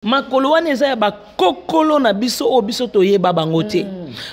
Makolo wana eza ya bakokolo na biso oyo biso toyeba bango te.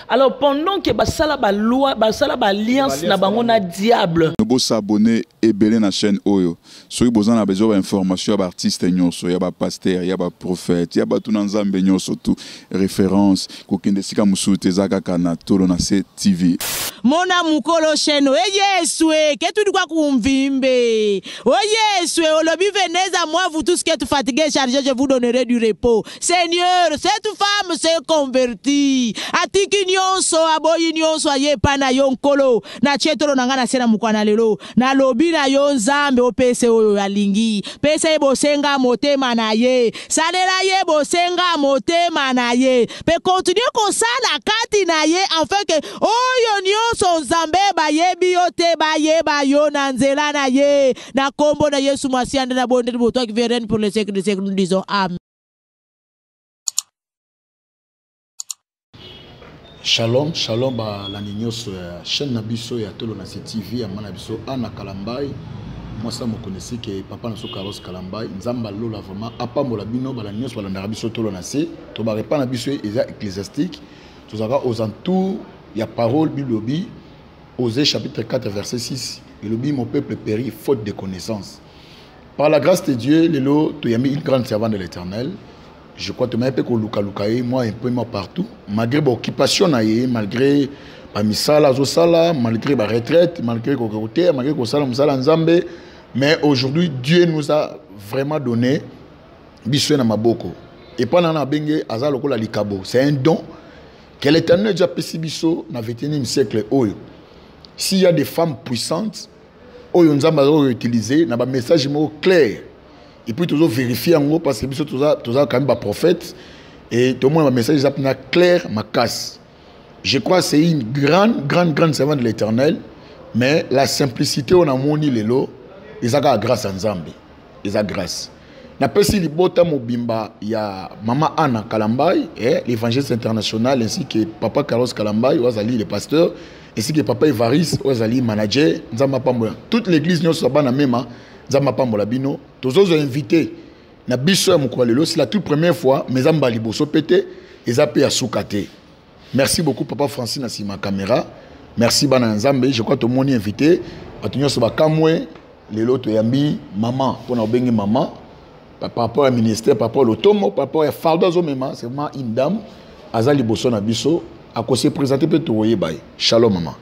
Alors pendant que basala ba loi, basala ba alliance na bango na diable. Bo s'abonner ebele na chaîne oyo soki boza na besoin ba information ya ba artiste nyonso ya ba pasteur ya ba prophète ya batu na nzambe nyonso tout référence kokende esika mosusu te eza kaka na tolo na se TV. Mona mukolo sheno e Yesu e ke tudi kwa kumvimbe o Yesu e olobi venez à moi vous tous qui êtes fatigués chargés, je vous donnerai du repos. Seigneur, cette femme s'est convertie, atiki nyonso, aboyi nyonso, aye epai na yo Nkolo. Natie tolo na ngai na se na mokwa na lelo, nalobi na yo Nzambe, opese oyo alingi, pesa ye bosenga motema na ye, salela ye bosenga motema na ye, pe continue kosala kati na ye, afin que oyo nyonso Nzambe bayebi yo te bayeba yo na nzela na ye. Na kombo na Yesu Masiya nde nabondeli bo, toi qui vis et règne pour les siècles des siècles, nous disons amen. Shalom, shalom balandi nyonso ya chaîne na biso ya Tolo na se TV ya mwana biso Anna Kalambay, mwasi ya mokonzi esike papa na biso Carlos Kalambay. Nzambe alola vraiment apambola bino balandi nyonso balandaka biso Tolo na se. To ba repas na biso eza ecclésiastique, tozalaka aux entours ya parole. Bible elobi, Osée chapitre 4 verset 6, elobi mon peuple périt faute de connaissance. Par la grâce de Dieu, lelo toyambi une grande servante de l'Éternel. Je crois tomaye mpe kolukaluka ye moi un peu moi partout, malgré baoccupation na ye, malgré bamisala azosala, malgré baretraite, malgré kokoteya, malgré kosala mosala Nzambe. Mais aujourd'hui Dieu nous a vraiment donné biso na maboko. Epai na abenge aza lokola likabo, c'est un don que l'Éternel Dieu apesi biso na 21e siècle oyo. S'il y a des femmes puissantes oyo Nzambe azo utiliser na ba message moko clair, et puis tozo vérifier yango parce que biso toza quand même ba prophètes et tout le monde ba message eza pena clair makasi. Je crois que c'est une grande, grande, grande servante de l'Éternel, mais la simplicité on a moni lelo ezaka grâce à Nzambe, eza grâce. Napesi libota mobimba ya mama Anna Kalambay, l'évangéliste international, ainsi que papa Carlos Kalambay, oyo azali le pasteur, ainsi que papa Evaris, oyo azali manager. Nzambe apambola toute l'église nyonso ya bana mema, Nzambe apambola bino. Tozozo invité na biso ya mokolo lelo, c'est la toute première fois, mais eza mbala liboso pe te, eza pe ya suka te. Merci beaucoup papa Francine na sima caméra. Merci bana ya Nzambe. Je crois tomoni invité bato nyonso bakamwe lelo toyambi maman mpona obengi maman par rapport à ministère, par rapport à lotomo, par rapport à fardeau azomema. C'est vraiment une dame aza liboso na biso, akose présenter mpe tokoyeba ye. Shalom maman.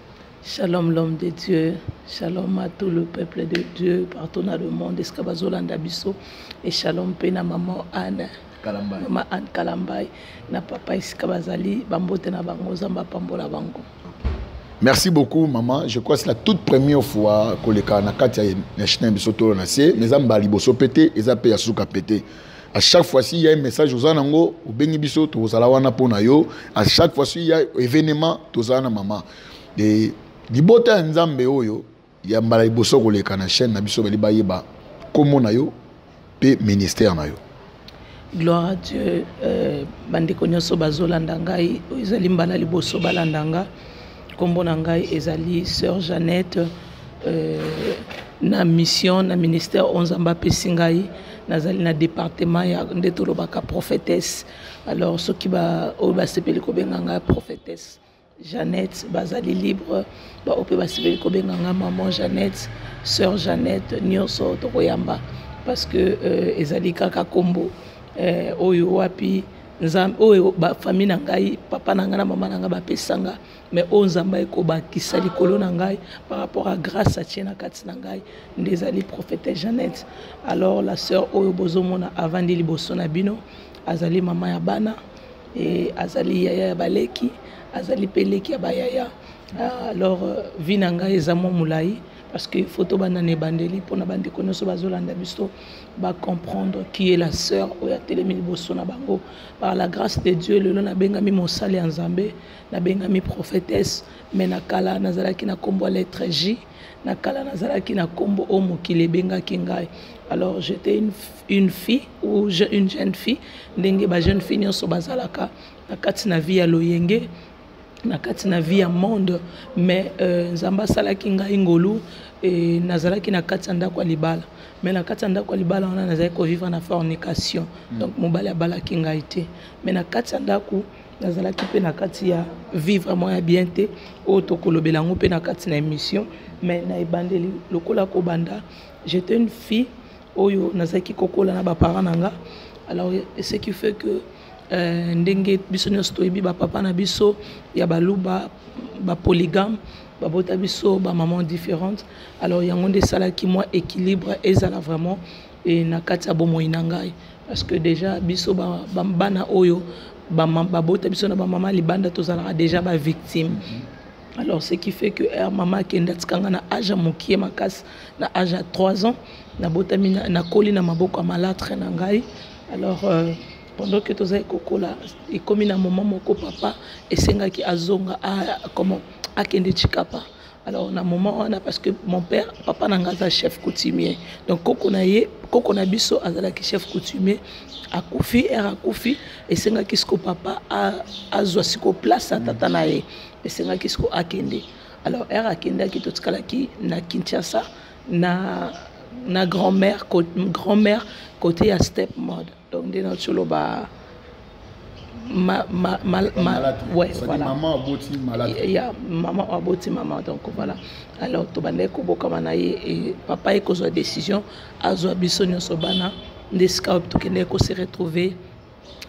Shalom l'homme de Dieu, shalom à tout le peuple de Dieu partout dans le monde, esika bazolanda biso, et shalom mpe na maman Anne Kalambay. Maman Anne Kalambay na papa esika bazali, bambote na bango, Nzambe apambola bango. Merci beaucoup maman, je crois que c'est la toute première fois koleka na kati ya chaîne biso Tolo na se, mais eza mbala liboso pe te, eza pe ya suka pe te. À chaque fois s'il y a un message oza nango, obengi biso tozala wana pona yo. À chaque fois s'il y a événement tozala na maman. Et libota ya Nzambe oyo ya mbala liboso koleka na chaîne na biso bali bayeba kombo na yo pe ministère na yo. Gloire à Dieu. Bandeko nyonso bazolanda ngai, oyo ezali mbala liboso balanda nga. Kombo na ngai ezali Sœur Jeannette, na mission na ministère oyo Nzambe apesi ngai, nazali na département ya nde tolobaka prophétesse. Alors soki ba oyo basepeli kobenga ngai prophétesse Jeannette, bazali libre, ba oyo mpe basepeli kobenga ngai maman Jeannette, Sœur Jeannette, nyonso tokoyamba parce que ezali kaka kombo oyo wapi Nzambe, oyo ba famille na ngai, papa na ngai na mama na ngai bapesanga, mais oyo Nzambe ayekobakisa likolo na ngai par rapport à grâce atie na kati na ngai nde ezali prophète Jeannette. Alors la sœur oyo bozomona avandi liboso na bino azali mama ya bana et azali yaya ya baleki, azali pe leki ya bayaya. Alors vie na ngai eza mwa molai parce que faut tobanda na ebandeli mpona bandeko nyonso bazolanda biso ba comprendre qui est la sœur oyo atelemi liboso na bango. Par la grâce de Dieu lelo nabengami mosali ya Nzambe, nabengami prophétesse, mais na kala nazalaki na kombo ya lettre J, na kala nazalaki na kombo oyo mokili ebengaki ngai. Alors j'étais une fille ou une jeune fille, ndenge ba jeune fille nyonso bazalaka na kati na vie ya loyenge. Na kati na vie ya monde, mais Nzambe asalaki ngai ngolu e nazalaki na kati ya ndako ya libala. Mais na kati ya ndako ya libala wana, nazalaki kovivre na fornication. Donc mobali abalaki ngai te, mais na kati ya ndako nazalaki mpe na kati ya vie vraiment ya bien te, oyo tokolobela yango mpe na kati na émission. Mais na ebandeli, lokola kobanda, j'étais une fille oyo nazalaki kokola na baparent na nga. Alors, ce qui fait que ndenge biso nyonso toyebi, bapapa na biso ya Baluba, bapolygame, babota biso bamama différente. Alors yango nde esalaki mwa équilibre ezala vraiment e na kati ya bomoi na ngai, parce que déjà biso bana oyo babota biso na bamama libanda, tozalaka déjà bavictime. Alors, ce qui fait que heure mama akende, atikanga na age ya mokie makasi, na age ya 3 ans. Nabotami, nakoli na maboko ya malâtre na ngai. Alors pendant que tozali kokola, ekomi na moment moko papa esengaki azonga, comment, akende Tshikapa. Alors na moment wana, parce que mon père, papa na nga aza chef coutumier, donc koko na ye, koko na biso azalaki chef coutumier, akufi. Heure akufi, esengaki siko papa azwa siko place ya tata na ye, esengaki siko akende. Alors heure akendaki, totikalaki na Kinshasa na grand-mère, grand-mère côté ya step mother. Donc nde nauti oloba ma, ouais, voilà. Maman aboti malade. Ya maman aboti mama. Donc voilà, alors tobandaki kobokama na ye e papa ye kozwa décision azwa biso nyonso bana. Nde esika tokendaki kose retrouver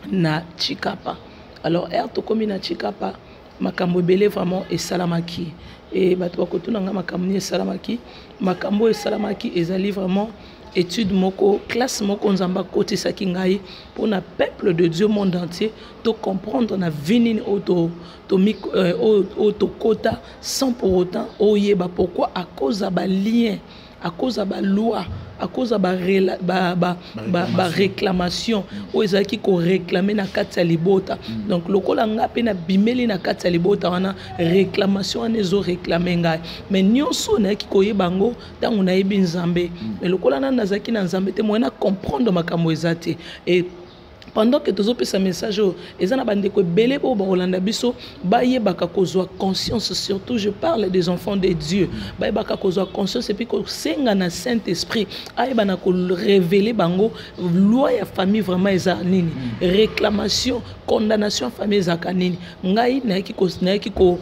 na Tshikapa. Alors heure tokomi na Tshikapa, makambo ebele vraiment esalamaki e bato bakotuna nga makambo nini esalamaki. Makambo oyo esalamaki ezali vraiment étude moko, classe moko Nzambe akotisaki ngai mpona peuple de Dieu monde entier to comprendre na vie nini oyo oyo tokota sans pour autant oyeba pourquoi, à cause ya balien, à cause ya baloi, à cause ya baréclamation oyo ezalaki koréclame na kati ya libota. Donc lokola nga mpe nabimeli na kati ya libota wana, réclamation wana ezoréclame ngai. Mais nyonso nayaki koyeba yango ntango nayebi Nzambe. Mais lokola nani nazalaki na Nzambe te, moyen na comprendre makambo eza te. Et pendant que tozopesa message oyo, eza na bandeko ebele oyo bakolanda biso, bayebaka kozwa conscience. Surtout je parle des enfants de Dieu, bayebaka kozwa conscience et puis kosenga na Saint Esprit ayeba na korévéler bango loi ya famille vraiment eza nini, réclamation, condamnation ya famille ezalaka nini. Ngai nayaki ko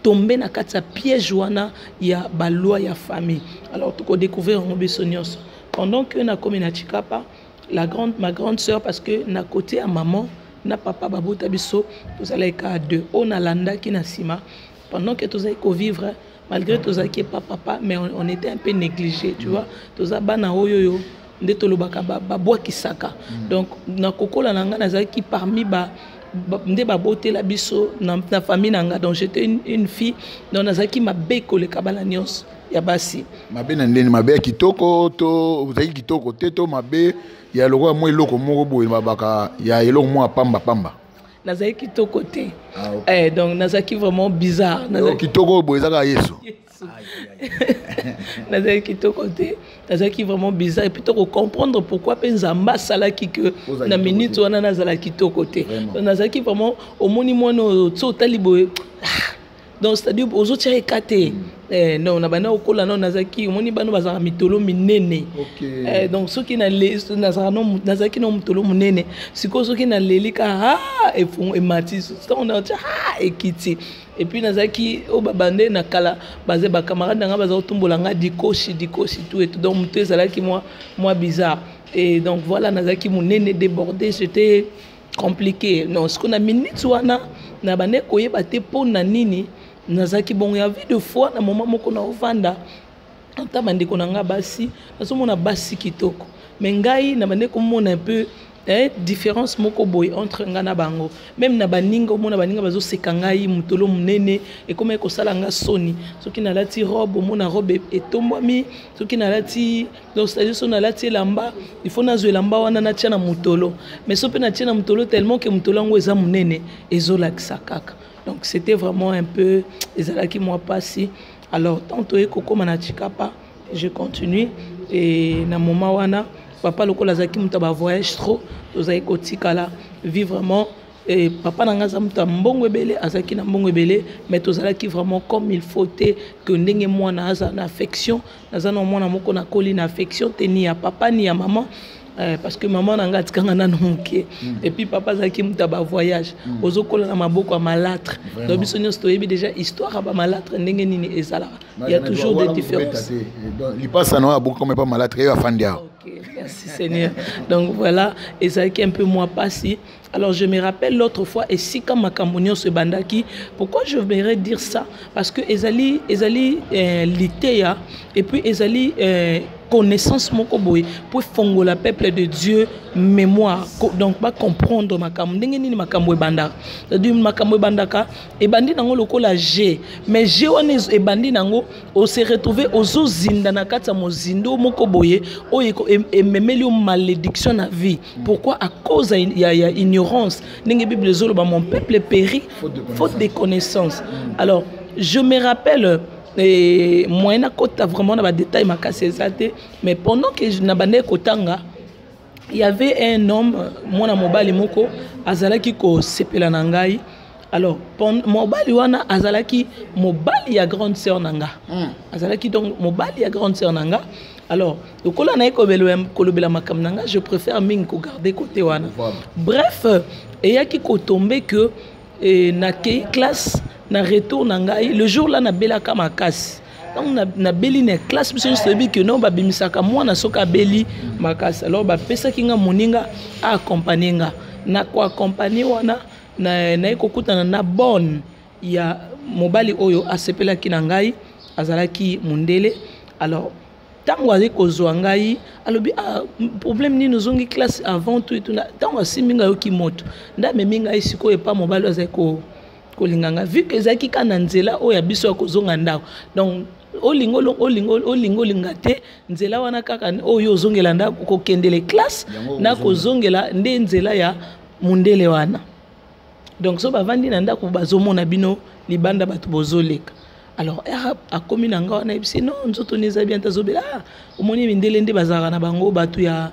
tomber na kati ya piège wana ya baloi ya famille. Alors tokodécouvrir yango biso nyonso. Pendant que nakomi na Tshikapa, ma grande sœur, parce que na côté ya maman na papa babota biso tozalaki kaka deux, oyo nalandaki na nsima. Pendant que tozalaki kovivre, malgré tozalaki epa papa, mais on était un peu négligé, tu vois. Toza bana oyo oyo nde tolobaka babwakisaka. Donc na kokola na ngai, nazalaki parmi ba nde babotela biso na famille na nga. Donc j'étais une fille, donc nazalaki mabe koleka bana nyonso ya basi. Mabe na ndeni? Mabe ya kitoko to ozalaki kitoko te, to mabe ya lokola mwa eloko moko boye babaka ya eloko moko ya pamba pamba? Nazalaki kitoko te. Ah, okay. Donc nazalaki vraiment bizarre. Kitoko boye eza kaka Yesu. Nazalaki kitoko te, nazalaki vraiment bizarre. Et puis tokocomprendre pourquoi mpe Nzambe asalaki que na minute wana nazala kitoko te. Nazalaki vraiment, omoni mwana oyo ti otali boye, ah, donc c'est-à-dire ozotia eka te. Non, na banda kokola nano, nazalaki, omoni bano bazalaka mitolo minene. Donc soki nazalaki no motolo monene, sikoyo soki naleli ka emati, ntango natia ekiti. Et puis nazalaki oyo babande na kala, baza bacamarade na nga, baza kotumbola nga dikoshi dikoshi, tout et tout. Donc moto ezalaki mwa bizarre. Et donc voilà, nazalaki monene, débordé, j'étais compliqué. Non, sikoyo na minute wana na bande koyeba te mpo na nini nazalaki bongo. Ya vie de fois, na moment moko na ovanda ata bandeko na nga basi, nazomona basi kitoko, mais ngai na bande komona un peu différence moko boye entre nga na bango. Même na baninga, omona baninga bazoseka ngai motolo monene, ekomaki kosala nga soni. Soki nalati robe, omona robe etombwami. Soki nalati, donc c'est-à-dire so nalati elamba, il faut nazwa elamba wana natia na motolo. Mais so mpe natia na motolo, tellement ke motolo yango eza monene, ezolakisa kaka. Donc c'était vraiment un peu, ezalaki mwa pasi. Alors tant toye kokóma na Tshikapa, je continue. Et na moment wana, papa lokola azalaki moto ya bavoyage trop, tozalaki kotikala vie vraiment. Et papa na nga aza moto ya mbongo ebele, azalaki na mbongo ebele, mais tozalaki vraiment comme il faut te, que ndenge mwana aza na affection. Naza na mwana moko nakoli na affection te, ni ya papa ni ya maman. Parce que maman na nga atikanga nano moke. Et puis papa azalaki moto ya bavoyage. Ozokola na maboko ya malâtre. Donc biso nyonso toyebi déjà histoire ya bamalâtre ndenge nini ezalaka. Il y a toujours des différences. Lipasa na oyo aboki comme pas malâtre, ye afandi awa. Ok, merci Seigneur. Donc voilà, ezalaki un peu moins pasi. Alors je me rappelle l'autre fois, esika makambo nyonso ebandaki. Pourquoi je voudrais dire ça? Parce que ezali liteya, et puis ezali connaissance moko boye pour fongola peuple de Dieu mémoire. Donc ba comprendre makambo ndenge nini makambo ebandaka. C'est-à-dire makambo ebandaka ebandi nango lokola G, mais G wana ebandi nango o se retrouver ozozinda na kati ya mozindo moko boye oyo ememeli yo malédiction na vie. Pourquoi? À cause ya ignorance. Ndenge Bible ezoloba, mon peuple périt faute de faute de connaissance. Alors je me rappelle, et moyen nakota vraiment na ba détail makasi eza te, mais pendant que na bandaki kotanga, il y avait un homme, mwana mobali moko azalaki kosepela na ngai. Alors mobali wana azalaki mobali ya grande sœur na nga. Azalaki donc mobali ya grande sœur na nga. Alors lokola naye kolobela makambo na nga, je préfère mingi kogarder côté wana. Bref, eyaki kotombe que nakei classe, na retour na ngai le jour là nabelaka makasi. Ntango nabeli na classe, biso nyonso toyebi ke non, babimisaka mwana soki abeli makasi. Alors bapesaki nga moninga aaccompagne nga. Na koaccompagne wana, naye kokutana na bonne ya mobali oyo asepelaki na ngai, azalaki mondele. Alors ntango azali kozwa ngai, alobi: "Ah, problème nini ozongi classe avant tout et tout?" Ntango asimbi ngai, ayoki moto nde amemi ngai sikoyo epa mobali oyo azali kolinga ngai, vu que ezalaki kaka na nzela oyo ya biso ya kozonga ndako. Donc olinga olinga olinga olinga te, nzela wana kaka oyo ozongela ndako, kokendele classe Yango na ozonga. Kozongela nde nzela ya mondele wana. Donc so bavandi na ndako, bazomona bino libanda, bato bozoleka. Alors ere akomi na nga wana, ayebisi: "Non, nzoto ni eza bien te, azobela." Ah, omoni mindele nde bazalaka na bango bato ya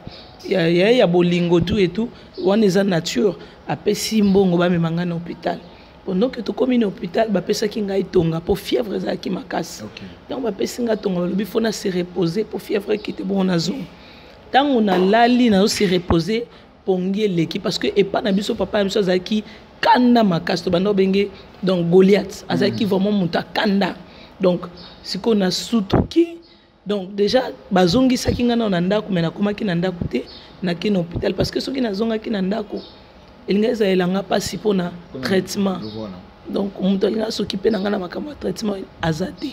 bolingo tout et tout, wana eza nature. Apesi mbongo, bamema ngai na hôpital. Pendant que tokomi na hôpital, bapesaki ngai tonga mpo fièvre ezalaki makasi. Ntango bapesi ngai tonga, balobi faut na se reposer mpo fièvre ekite. Bongo nazonga. Ntango nalali, nazo se reposer, pongi eleki, parce que epa na biso, papa na biso azalaki kanda makasi, tobanda obenge donc Goliath. Azalaki vraiment moto akanda. Donc sikoyo nasutuki. Donc déjà bazongisaki ngai nano na ndako, mais nakomaki na ndako te, nakei na hôpital, parce que soki nazongaki na ndako, elingi ezalelanga mpasi mpona traitement. Donc moto alingi s'occuper na ngai na makambo ya traitement aza te.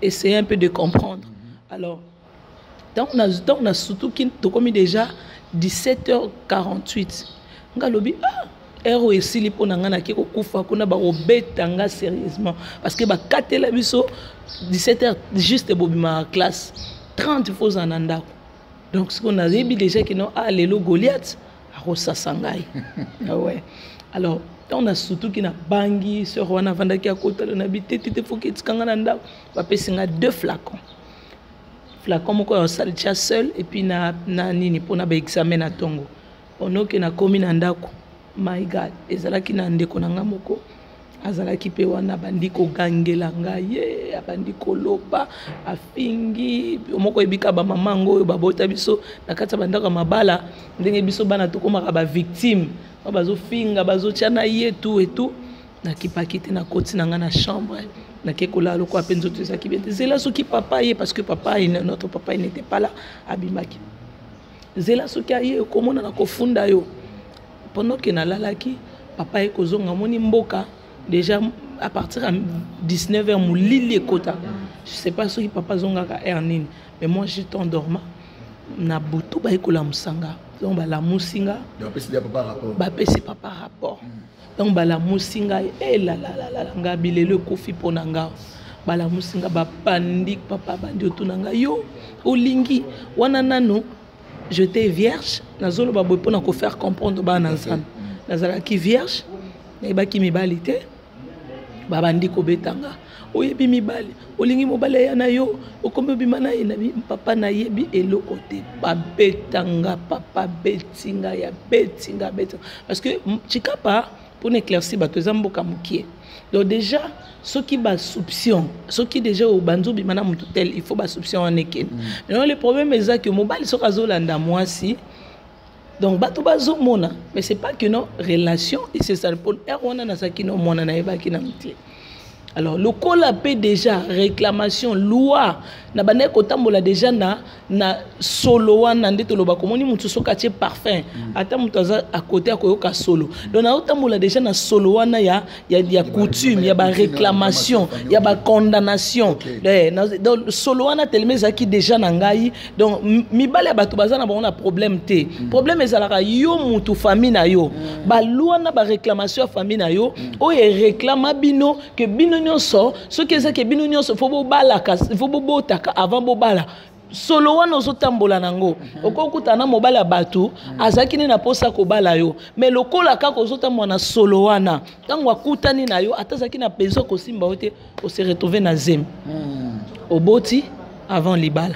Essayez un peu de comprendre. Alors ntango nasutuki, tokomi déjà 17h48. Nga alobi: "Ah, heure oyo esili mpo na ngai, nake kokufa kuna, bakobeta nga sérieusement", parce que bakatela biso 17h juste, bobimaka classe 30, faut ozala na ndako. Donc sikoyo nayebi déjà ke non, ah, lelo Goliath akosasa ngai. Ah ouais. Alors ntango nasutuki, nabangi sœur wana avandaki akotala na bi te te te, foki etikanga na ndako. Bapesi nga deux flacons, flacon moko ya kosala tia seul, et puis na nini mpona baexamen na ntongo. Onoke nakomi na ndako, my God, ezalaki na ndeko na nga moko azalaki mpe wana, abandi kogangela ngai, ye abandi koloba, afingi moko. Oyebika bamama yango oyo babota biso na kati ya bandako ya mabala, ndenge biso bana tokomaka bavictime, bazofinga, bazotia na ye tout et tout. Nakipaki te, nakoti na ngai na chambre, nake kolala lokola mpe nzoto ezalaki bien te. Zela soki papa ye, parce que papa, notre papa, il n'était pas là, abimaki. Zela soki aye, okomona na kofunda yo. Pendant ke nalalaki, papa ye kozonga, amoni mboka déjà à partir ya 19 heures, molili ekotaka. Je sais pas soki papa azongaka heure nini, mais moi j'étais endorma. Na butu baye kolamusa nga. Donc balamusi nga, bapesi papa rapport. Donc balamusi ngai, elalalala, nga bilelo ekufi mpo na nga. Balamusi nga, bapandi papa, bandi otuna ngai: "Yo olingi wana?" Nano j'étais vierge. Nazoloba boye mpona kofaire comprendre bana na Nzambe, nazalaki vierge, nayebaki mibali te. Babandi kobeta nga, oyebi mibali, olingi mobali aya na yo, okomi obima na ye. Nabi papa, nayebi eloko te. Babeta nga, papa beti nga, ya beti nga, beti, parce que Tshikapa, mpona éclaircir bato, eza mboka mokie. Donc déjà soki basoupçon, soki déjà obandi obima na motu tel, il faut basoupçon wana ekende. Maintenant, le problème eza ke mobali soki azolanda mwasi, donc bato bazomona, mais c'est pas que non, relation esesala. Mpo ere wana nazalaki no mwana, nayebaki nanu te. Alors lokola mpe déjà réclamation, loi na bandaki kotambola déjà na solo wana, nde toloba komoni motu soki atie parfum, ata moto aza akote akoyoka solo. Donc naotambola déjà na solo wana ya coutume, ya baréclamation, ya bacondamnation. Donc solo wana telema ezalaki déjà na ngai. Donc mibale ya bato baza na bango na problème te. Problème ezalaka yo mutu, famille na yo, baloi na baréclamation ya famille na yo, oyo eréclama bino ke bino nyonso, soki eza ke bino nyonso fo bobalaka, fo bobotaka avant bobala. Solo wana ozotambola nango, okokutana na mobali ya bato azalaki nde na mposa kobala yo, mais lokola kaka ozotambola na solo wana, ntango akutani na yo, ata azalaki na besoin kosimba yo te, ose retrouve na zemi, oboti avant libala.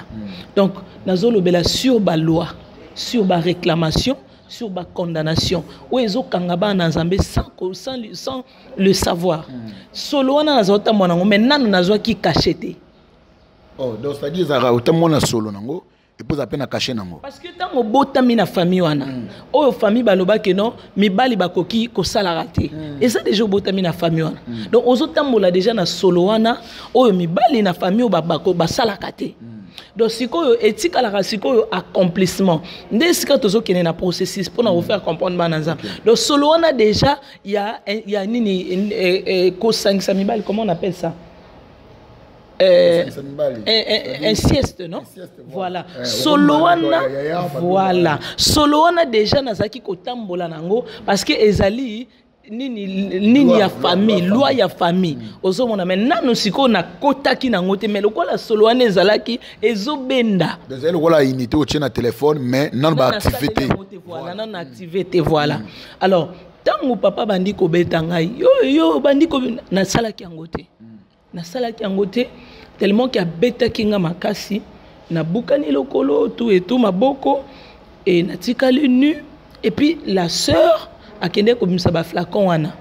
Donc nazolobela sur baloi, sur baréclamation, sur bacondamnation oyo ezokanga bana na Nzambe sans le savoir. Solo wana nazwa kotambola nango, mais nanu nazwaki cachet te. Oh, donc c'est-à-dire ezalaka otamona solo nango, epoza mpe na cachet nango. Parce que ntango obotami na famille wana, oyo famille balobaki non, mibali bakoki kosalaka te, eza déjà obotami na famille wana. Donc ozotambola déjà na solo wana oyo mibali na famille oyo basalaka te. Donc sikoyo etikalaka sikoyo accomplissement nde esika tozokende na processus mpona kofaire comprendre bana Nzambe. Donc solo wana déjà ya nini, kosangisa mibali, comment on appelle ça? Kosangisa mibali. Inceste, non? Inceste, voilà. Voilà. Solo okomona wana ya, voilà, solo wana déjà nazalaki kotambola nango, parce que ezali nini nini Loi, ya loi, famille, loi. Loi ya famille ozomona. Mais nanu sikoyo nakotaki nango te, mais lokola solo wana ezalaki ezobenda. Donc ezali lokola unité otie na téléphone, mais nano baactive te. Nasaleli yango te, voilà, nanu active te, voilà. Alors ntango papa bandi kobeta ngai, yo yo bandi nasalaki yango te, nasalaki yango te, tellement ke abetaki nga makasi, nabukani lokolo, tout et tout, maboko, e natikali nu. Et puis la sœur akende kobimisa baflacon wana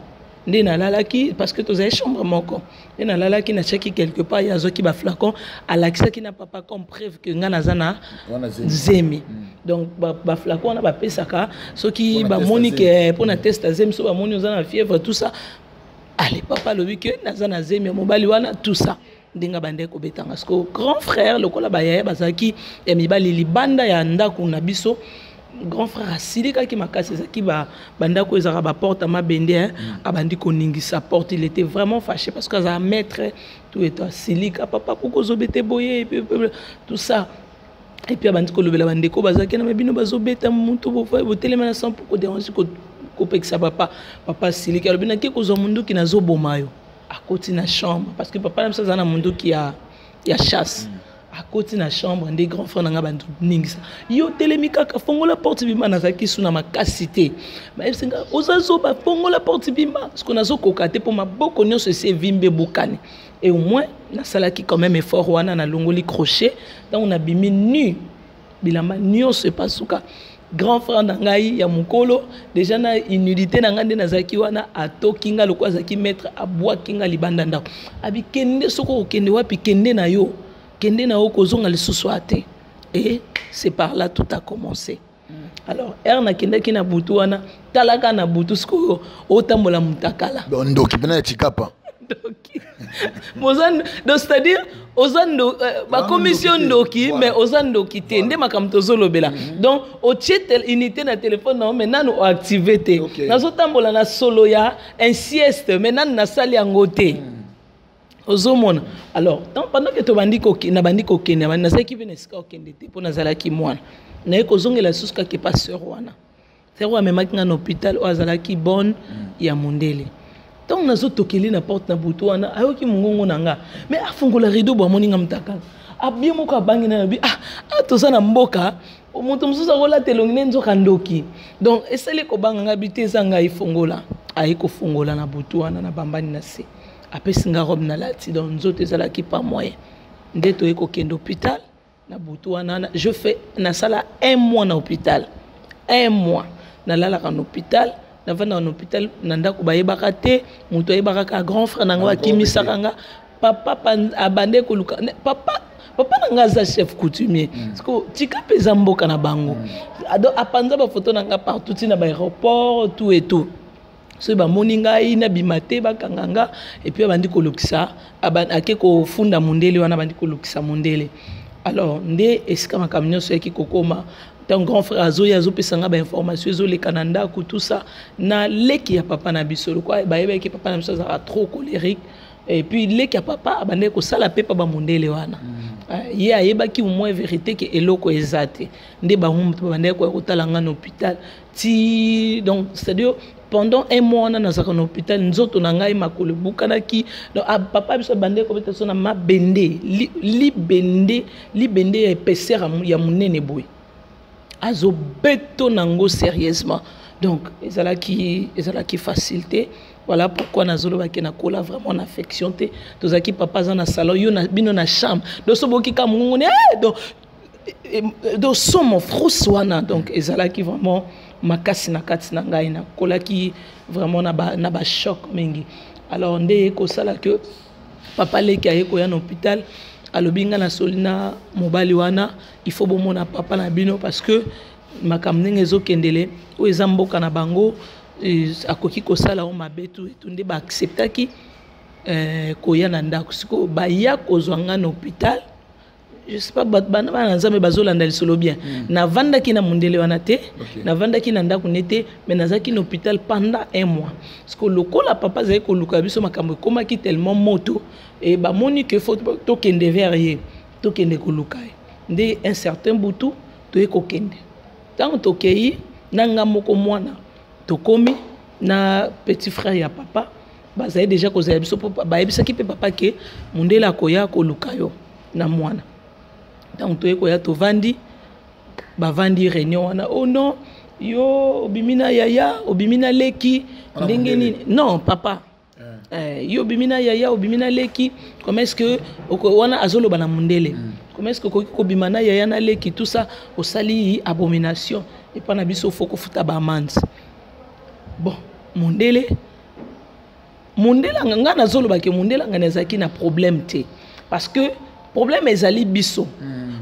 nde nalalaki, parce que tozali chambre moko, nde nalalaki, natiaki quelque part. Ye azwaki baflacon, alakisaki na papa comme preuve ke nga naza na Wana zemi. Zemi. Donc baflacon wana bapesaka soki Mpona bamoni test ya ke mpona test ya zemi, so bamoni oza na fièvre, tout ça. Ale, papa alobi ke naza na zemi ya mobali wana, tout ça. Ndenge abandaki kobetanga, parce que grand frère, lokola bayaya bazalaki ya mibali libanda ya ndako na biso, grand frère asilikaki makasi. Ezalaki bandako ezalaka baporte ya mabende, hein. Abandi koningisa porte, il était vraiment fâché parce que azala maître, tout eto. Asilika: "Papa, koko ozobete boye?" Tout ça. Et puis abandi kolobela bandeko bazalaki na bino: "Bazobeta motu, botelema na sans kodéranger, kopekisa papa." Papa asiliki, alobi: "Nake kozwa munduki, nazoboma yo." Akoti na chambre, parce que papa na biso aza na munduki ya chasse. Akoti na chambre nde grand frère na nga bandi ningisa: "Yo telemi kaka, fongola porte, bima." Nazalaki su na makasi te. Bayebisi nga: "Oza zoba, fongola porte, bima." Parce que nazokoka te, mpo maboko nyonso esi evimbi, ebukani. Et au moins nasalaki quand même effort wana, nalongoli crochet. Ntango nabimi nu, bilamba nyonso epasuka, grand frère na ngai ya mokolo, déjà na inudité na ngai nde nazalaki wana, atoki nga lokola azalaki maître, abwaki nga libanda ndako. Abi: "Kende, soki okokende wapi, kende na yo, kende na yo, kozonga lisusu a te." Et c'est par là tout a commencé. Alors ere nakendaki na butu wana, talaka na butu sikoyo otambola mutakala. Donc ndoki mpena ya Tshikapa. Ndoki boza. Donc c'est-à-dire oza bakomisi yo ndoki, mais oza ndoki te. Nde makambo tozolobela. Donc otie unité na telefone na yo, mais nanu oactive te. Nazotambola na solo ya inceste, mais nanu nasali yango te. Ozomona? Alors pendant que tobandi nabandi kokende, nazalaki mpe na esika kokende te, mpo nazalaki mwana. Naye kozongela lisusu kaka epa sœur wana. Sœur oyo amemaki nga na hôpital, oyo azalaki bonne ya mondele. Ntango nazotokeli na porte na butu wana, ayoki mongongo na nga, mais afungola rideau bo, amoni nga mutakala. Abie moko, abangi na yobi: "Ah, ah, toza na mboka, moto mosusu akolata elongi ne nzoka ndoki." Donc esali kobanga nga bi te, eza ngai, fongola. Aye kofungola na butu wana, na bambani na se. Apesi nga robe nalati, donc nzoto ezalaki pas moyen. Nde toye kokende hôpital na butu wana, je fais nasala un mois na hôpital, un mois nalalaka na hôpital, navandaka na hôpital na ndako bayebaka te, moto ayebaka kaka grand frère na ngo akimisaka nga. Papa abande koluka papa, papa na nga aza chef coutumier. Parce que tika mpe eza mboka na bango. Donc apanza bafoto na nga partout, ntina baaéroport, tout et tout. Soki bamoni ngai nabima te, bakanga nga. Et puis abandi kolukisa, ake kofunda mondele wana, abandi kolukisa mondele. Alors nde esika makambo nyonso eyaki kokóma, ntango grand frère azoya, azopesa nga bainformation ezoleka na ndako, tout ça, na leki ya papa na biso. Lokwa bayebaki papa na biso azalaka trop colérique, et puis leki ya papa abandaki kosala mpe pa bamondele wana. Ye ayebaki au moins vérité ke eloko eza te. Nde bango moto babandaki koya kotala nga na hôpital ti, donc c'est à dire pendant un mois wana nazalaka na hôpital, nzoto na ngai makolo ebukanaki. Donc ah, papa biso abandaki kobeta so na mabende, libende, libende ya épaisseur ya monene boye, azobeto nango sérieusement. Donc ezalaki facile te. Voilà pourquoi nazolobaki nakola vraiment na affection te. Tozalaki, papa aza na salon, yo na bino na chambre. Donc so boyoki ka mongongo ne, eh, donc somo frousse wana. Donc ezalaki vraiment makasi na kati na ngai, nakolaki vraiment na bachoc mingi. Alors nde ye kosala ke papa leki aye koya na hôpital, alobi ngai nasoli na mobali wana, il faut bomona papa na bino, parce que makambo ndenge ezokendele, oyo eza mboka na bango, akoki kosala o mabe tu etu. Nde baacceptaki koya na ndako. Sikoyo baya kozwa nga na hôpital. Je sais pas, bana bana Nzambe bazolanda lisolo bien. Navandaki na mondele wana te. Navandaki na ndako ne te, mais nazalaki na hôpital pendant un mois, parce que lokola papa azalaki koluka biso, makambo ekomaki tellement moto e bamoni ke faut tokende vers ye, tokende koluka ye. Nde un certain butu toye kokende. Ntango tokei na nga moko mwana, tokomi na petit frère ya papa, bazali déjà kozala biso mpo bayebisaki mpe papa ke mondele akoya koluka yo na mwana. Ntango toye koya, tovandi, bavandi réunion wana: "Oh non, yo obimi na yaya, obimi na leki, ndenge nini?" Non, papa, yo obimi na yaya, obimi na leki, comment est ce que wana azoloba na mondele, comment est ce que okoki kobima na yaya na leki, tout ça, osali abomination epa na biso, faut kofuta baamende. Bon, mondele nga nazoloba ke mondele anga nazalaki na problème te, parce que problème ezali biso,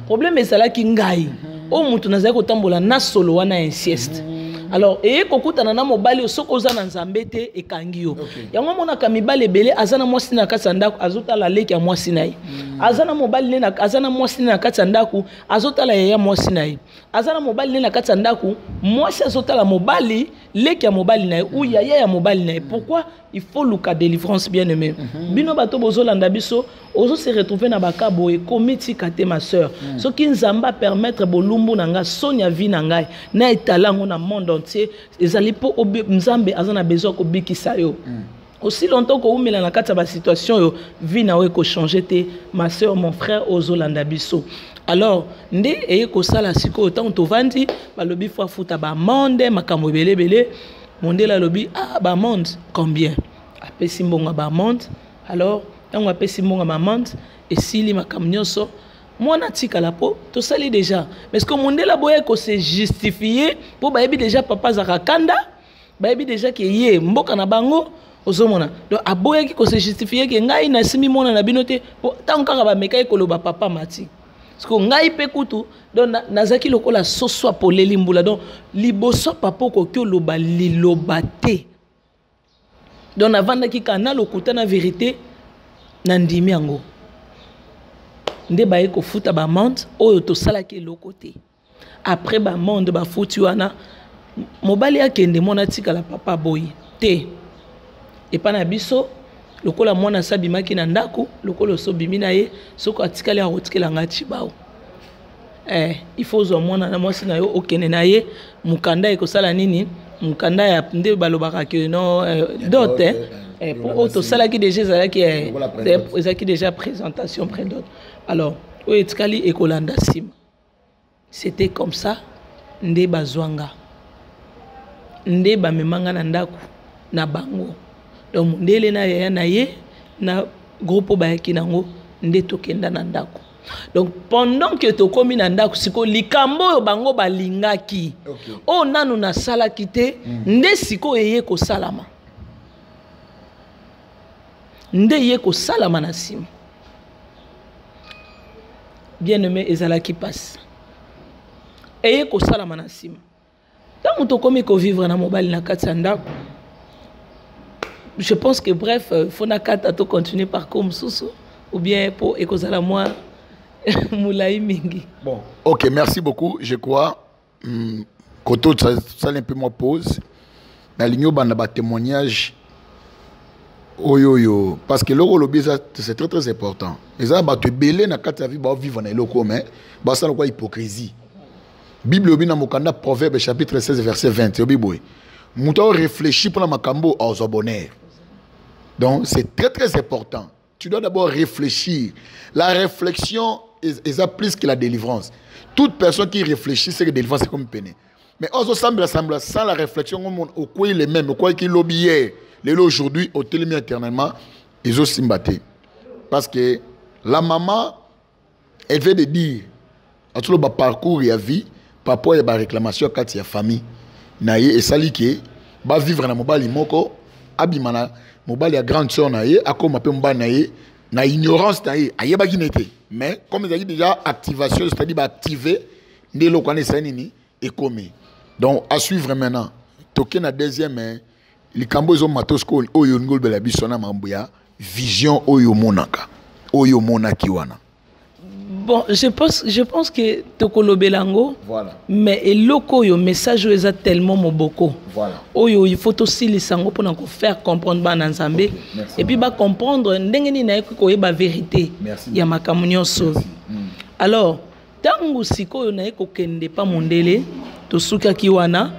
problème ezalaki ngai oyo moto nazali kotambola na solo wana ya inceste. Alors eye kokutana na mobali oyo, soki oza na Nzambe te, ekangi yo. Yango omonaka mibali ebele aza na mwasi na kati ya ndako, azotala leki ya mwasi na ye. Aza na mobali ne, aza na mwasi ne na kati ya ndako, azotala yaya mwasi na ye. Aza na mobali ne na kati ya ndako, mwasi azotala mobali, leki ya mobali na ye ou yaya ya mobali na ye. Pourquoi il faut luka délivrance, bien aimé? Bino bato bozolanda biso, ozo se retrouver na baka boye, ekomi tika te, ma sœur. Soki Nzambe apermettre bolumbu na ngai, soni ya vie na ngai na etala yango na monde entier, ezali mpo Nzambe aza na besoin ya kobikisa yo. Aussi longtemps koumela na kati ya basituation oyo, vie na yo ekochange te, ma sœur, mon frère ozolanda biso. Alors nde eye kosala sikoyo, ntango tovandi, balobi faut afuta baamende, makambo ebele ebele. Mondele alobi: "Ah, baamende combien?" Apesi mbongo ya baamende. Alors ntango apesi mbongo ya baamende, esili makambo nyonso, mwana atikala mpo tosali déjà. Mais ce que mondele aboya kose justifier, mpo bayebi déjà papa azalaka kanda, bayebi déjà ke ye mboka na bango, ozomona. Donc aboyaki kose justifier ke ngai nasimbi mwana na bino te, mpo ntango kaka bamekaki koloba, papa mati. Parce que ngai mpe kutu, donc nazalaki lokola soso apoleli mbula. Donc liboso papa okoki oloba liloba te. Donc navandaki kaka na lokuta na vérité, nandimi yango. Nde baye kofuta baamende oyo tosalaki eloko te. Après baamende bafuti wana, mobali akende, mwana atikala. Papa boye te epa na biso, lokola mwana asi abimaki na ndako, lokola osi obimi na ye, soki atikali akotikela ngai cibao. Il faut ozwa mwana na mwasi na yo, okende na ye, mokanda ekosala nini, mokanda ya nde balobaka ke no dot, po oyo tosalaki déjà ezalaki ezalaki déjà présentation pré-dot. Alors oyo etikali ekolanda nsima. C'était comme ça nde bazwanga, nde bamemanga na ndako na bango. Donc mondele na yaya na ye Na groupe oyo bayaki nango nde tokenda na ndako. Donc pendant que tokomi na ndako, sikoyo likambo oyo bango balingaki, oyo nanu nasalaki te, nde sikoyo eye kosalama, nde ye kosalama na nsima. Bien aimé, ezalaki mpasi. Eye kosalama na nsima, ntango tokomi kovivre na mobali na kati ya ndako. Je pense que, bref, faut nakata to continuer parcours mosusu ou bien po ekozala mwa molai mingi. Bon, ok, merci beaucoup. Je crois koto tosali un peu mwa pause. Nalingi obanda batémoignage oyo, parce que eloko olobi eza, c'est très très important. Eza bato ebele na kati ya vie baovivre na eloko oyo, mais basala lokwa hypocrisie. Bible obi na mokanda Proverbe chapitre 16 verset 20, obi boye: moto aoréfléchir mpona makambo, azwa bonheur. Donc c'est très très important, tu dois d'abord réfléchir. La réflexion eza plus que la délivrance. Toute personne qui réfléchit, c'est que délivrance, c'est comme peine. Mais ozosambela sambela sans la réflexion, okwei le même okweyaki lobi hier, lelo aujourd'hui otelemi éternellement, ezosimba te. Parce que la maman, elle vient de dire atoloba parcours ya vie par rapport ya baréclamation kati ya famille na ye, esali ke bavivre na mobali moko, abima na mobali ya grande sœur na ye, akóma mpe mobali na ye na ignorance na ye, ayebaki ne te. Mais comme ezalaki déjà activation, c'est-à-dire baactive nde eloko wana esali nini, ekomi. Donc à suivre maintenant, toke na deuxième likambo ezomata sikoyo, oyo olingi olobela biso na makambo ya vision oyo omonaka, oyo omonaki wana. Bon, je pense que tokolobela yango. Voilà. Mais eloko oyo, message oyo eza tellement moboko, Voilà. oyo il faut tosilisa yango mpona kofaire comprendre bana Nzambe Merci. et puis bacomprendre ndenge nini nayeki koyeba vérité Merci. ya makambo nyonso. Alors ntango sikoyo naye kokende pa mondele, tosukaki wana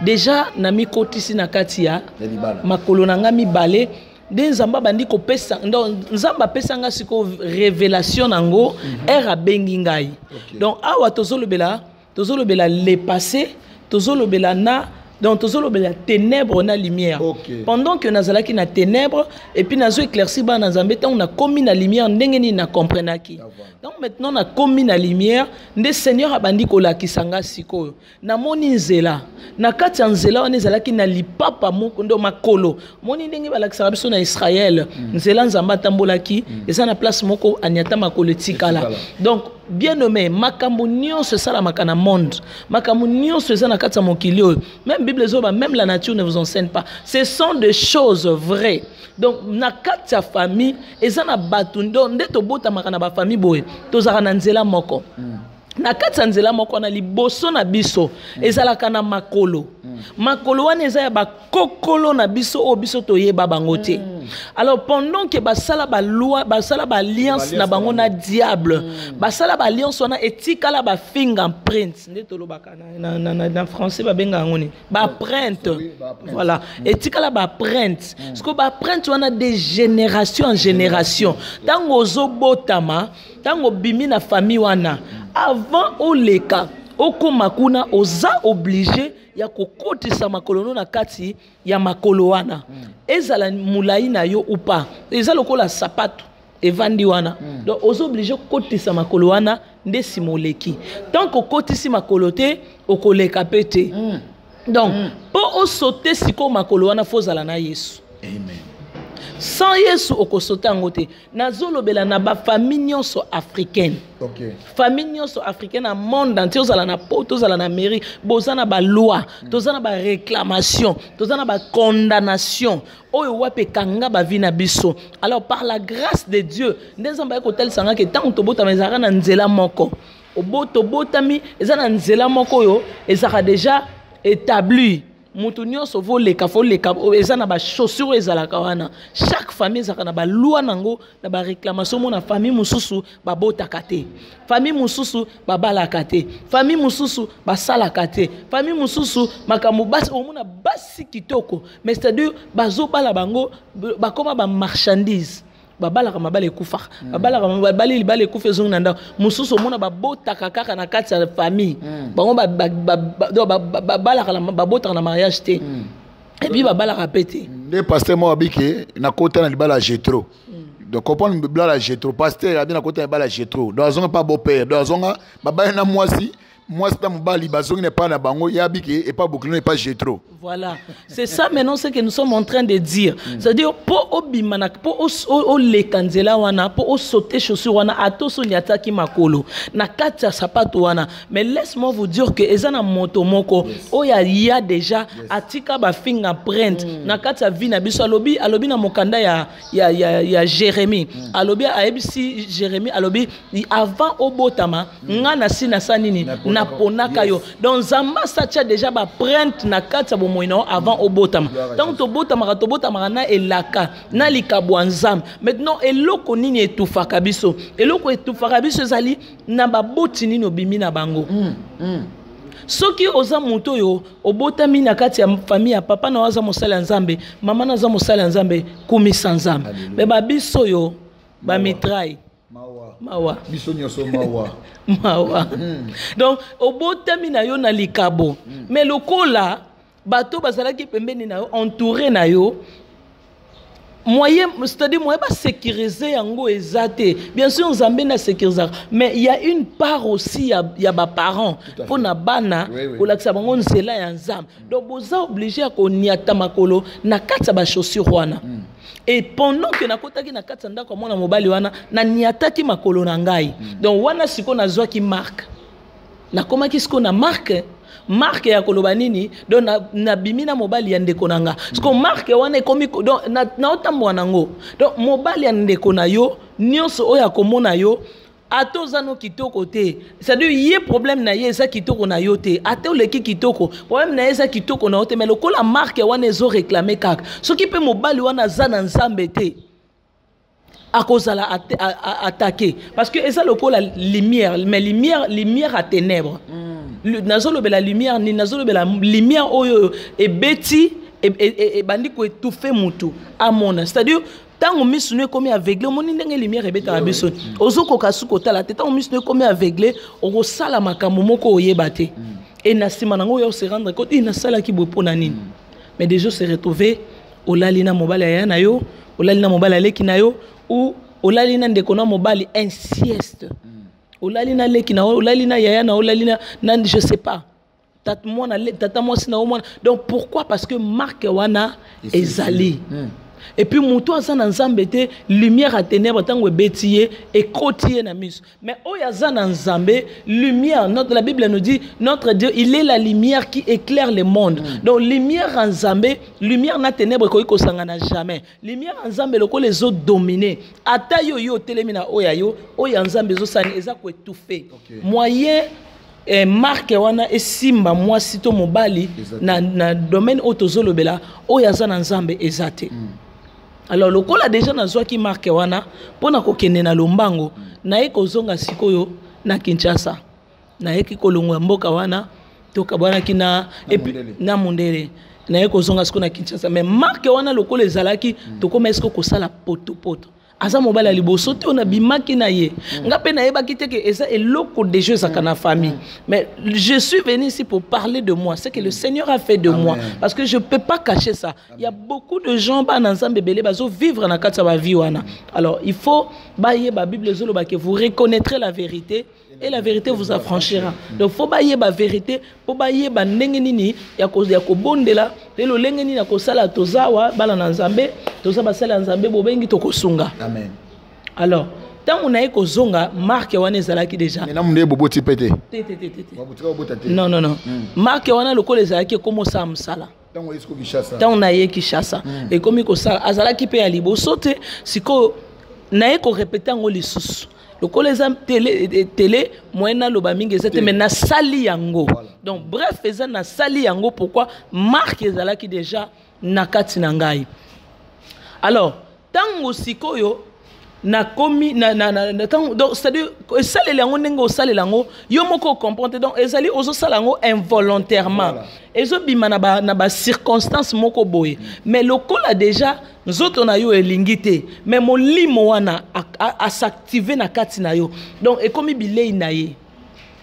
déjà, namikotisi na kati ya Ya libala. Makolo na nga mibale nde Nzambe abandi kopesa. Donc Nzambe apesa nga sikoyo révélation nango ere abengi ngai. Donc awa tozolobela le passé, tozolobela na, donc tozolobela ténèbre na lumière. Pendant que nazalaki na ténèbre et puis nazo éclaircir bana Nzambe, ntango nakomi na lumière, ndenge nini nacomprenaki. Donc maintenant nakomi na lumière, nde Seigneur abandi kolakisa nga sikoyo. Namoni nzela, na kati ya nzela wana ezalaki na lipapa moko, ndo makolo. Moni ndenge balakisaka biso na Israel, nzela Nzambe atambolaki, eza na place moko aniata makolo, etikala. Etikala. Donc bien aimé, makambo nyonso esalamaka na monde, makambo nyonso eza na kati ya mokili oyo, même Bible ezoba, même la nature ne vous enseigne pas, ce sont des choses vraies. Donc na kati ya famille eza na bato nde tobotamaka na bafamille boye, tozalaka na nzela moko. Na kati ya nzela moko wana, liboso na biso ezalaka na makolo. Makolo wana eza ya bakokolo na biso oyo biso toyeba bango te. Alors pendant ke basala baloi, basala baalliance na bango na diable, basala baalliance wana, etikala bafingerprint, nde tolobaka na français, babenga yango nini? Baempreinte. Voilà, etikala baempreinte. Parce que baempreinte wana, de génération en génération, ntango ozobotama, ntango obimi na famille wana, avant oleka okóma kuna, oza obligé ya kokotisa makolo no na kati ya makolo wana, ezala molai na yo ou pas. Eza lokola sapato evandi wana. Donc oza obligé kokotisa makolo wana nde nsima oleki. Tant okotisi makolo te, okoleka mpe te. Donc mpo osote sikoyo makolo wana, fo ozala na Yesu. Amen. Sans Yesu, okosote yango te. Nazolobela na bafamille nyonso africaine. Famille nyonso africaine na monde entier, ozala na Poto, ozala na Amérique, boza na baloi, toza na baréclamation, toza na bacondamnation oyo wapi ekanga bavie na biso. Alors par la grâce de Dieu, nde Nzambe aye kotalisa nga ke ntango tobotama, ezalaka na nzela moko. Tobotami, eza na nzela moko oyo ezalaka déjà établi. Moto nyonso voleka, foleka, eza na bachaussure oyo ezalaka wana. Chaque famille ezalaka na baloi nango, na baréclamation. Mona famille mosusu babotaka te, famille mosusu babalaka te, famille mosusu basalaka te, famille mosusu makambo basi, omona basi kitoko, mais c'est-à-dire bazobala bango, bakóma bamarchandise. Babalaka mabala ekufaka, babalaka, babali libala ekufa, ezongi na ndako mosusu. Omona babotaka kaka na kati ya famille bango, donc babalaka, babotaka na mariage te, et puis babalaka mpe te. Nde pasteur moko abike, nakota na libala ya Jetro. Donc comprendre blala Jetro, pasteur abi na kota bala Jetro. Donc azonga pas beau père. Donc azonga babali na mwasi, mwasi na mobali bazongi na pa na bango ya biki et pas bokilo et pas Jetro. Voilà, c'est ça maintenant ce que nous sommes en train de dire. C'est-à-dire po obima na po oleka nzela wana, po osauter chaussure wana, ata oniataki makolo na kati ya sapato wana. Mais laisse-moi vous dire que eza na moto moko oyo aya déjà atika ba fingerprint na kati ya vie na biso. Alobi na mokanda ya Jérémie, alobi, ayebisi Jérémie, alobi: avant obotama, nga nasi nasala nini? Naponaka yo. Donc Nzambe asatia déjà baempreinte na kati ya bomoi na yo avant obotama. Ntango tobotamaka, tobotamaka na elaka na likabo ya Nzambe. Maintenant, eloko nini etufaka biso? Eloko etufaka biso ezali na baboti nini obimi na bango. Soki oza moto oyo obotami na kati ya famille ya papa na yo aza mosali ya Nzambe, mama na aza mosali ya Nzambe, kumisa Nzambe. Me babiso oyo bamitraille. Mawa. Mawa. Biso nyonso mawa. Mawa. Donc obotami na yo na likabo, mais lokola bato bazalaki pembeni na yo, entouré na yo, moyen, c'est-à-dire moyen basécuriser yango eza te. Bien sûr, Nzambe na sécurisaka, mais il y a une part aussi ya baparent Tout à mpo na bana kolakisa bango nzela ya Nzambe. Donc boza obligé ya koniata makolo na kati ya bachaussure wana. Et pendant que nakotaki na kati ya ndako ya mwana mobali wana, naniataki makolo na ngai. Donc wana sikoyo nazwaki marque, nakomaki sikoyo na marque ya koloba nini? Donc nabimi na mobali ya ndeko na nga. Sikoyo marque wana ekomi donc naotambola nango. Donc mobali ya ndeko na yo nyonso oyo akomona yo, ata oza no kitoko te, c'est-à-dire ye problème na ye eza kitoko na yo te, ata oleki kitoko, problème na ye eza kitoko na yo te. Mais lokola marque wana ezoréclamer kaka, soki mpe mobali wana aza na Nzambe te, akozala attaqué, parce que eza lokola lumière, mais lumière à ténèbres. Nazolobela lumière nini? Nazolobela lumière oyo ebeti, ebandi koétouffer mutu amona. C'est-à-dire ntango miso no ekomi aveugle, omoni ndenge lumière ebetaka biso, ozokoka su kotala te. Ntango miso no ekomi aveugle, okosala makambo moko oyeba te. E na nsima nango oyo se rendre compte: "Eh, nasalaki boye mpo na nini?" Mais déjà se retrouver olali na mobali aya na yo, olali na mobali aleki na yo, ou olali na ndeko na mobali, inceste, olali na leki na yo, olali na yaya na yo, olali na je sais pas, tata mwana, tata mwasi na yo mwana. Donc pourquoi? Parce que marque wana ezali. Et puis moto aza na Nzambe te, lumière ya ténèbre ntango ebeti ye, ekoti ye na miso. Mais oyo aza na Nzambe, lumière, la Bible nous dit: notre Dieu, il est la lumière qui éclaire le monde. Donc lumière ya Nzambe, lumière na ténèbre ekoki kosangana jamais. Lumière ya Nzambe lokola ezodomine, ata yo yo otelemi na oyo ya yo, oyo ya Nzambe ezosani, eza koétouffer. Moyen marque wana esimba mwasi to mobali na domaine oyo tozolobela, oyo aza na Nzambe, eza te. Alors lokola déjà nazwaki marque wana, mpo na kokende na lombango, naye kozonga sikoyo na Kinshasa. Nayeki kolongwa mboka wana, tokabwanaki na, Na et puis- mondele. Na mondele. Naye kozonga sikoyo na Kinshasa, mais marque wana lokola ezalaki, tokóma esiko kosala potopoto. Aza mobali ya liboso te oyo nabimaki na ye. Nga mpe nayebaki te ke eza eloko déjà ezalaka na famille. Mais je suis venu ici pour parler de moi, ce que le Seigneur a fait de moi, parce que je peux pas cacher ça. Il y a beaucoup de gens, bana Nzambe ebele bazovivre na kati ya bavie wana. Alors il faut bayeba, Bible ezoloba ke vous reconnaîtrez la vérité et la vérité vous affranchira. Donc faut bayeba vérité mpo bayeba ndenge nini ya kobondela mpe lolenge nini ya kosala. Toza awa bana na Nzambe, toza basali ya Nzambe, bobengi, tokosunga. Amen. Alors ntango naye kozonga, marque wana ezalaki déjà. Mais na munde boboti pe te? Te, te, te, te, te. Babotika bobota te? Non, non, non. Marque wana lokola ezalaki, ekómi osala mosala. Ntango oyesi ko Kinshasa. Ntango naye Kinshasa, ekomi kosala. Azalaki mpe ya liboso te. Sikoyo naye korépéter yango lisusu. Lokola eza télé, télé, moyen naloba mingi eza te, mais nasali yango. Donc bref, eza nasali yango. Pourquoi? Marque ezalaki déjà na kati na ngai. Alors ntango sikoyo nakomi na ntango, donc c'est-à-dire esaleli yango ndenge osalela yango, yo moko ocomprendre te. Donc ezali ozosala yango involontairement. Ezobima na bacirconstance moko boye. Mais lokola déjà nzoto na yo elingi te, mais molimo wana as'activer na kati na yo. Donc ekomi bilei na ye,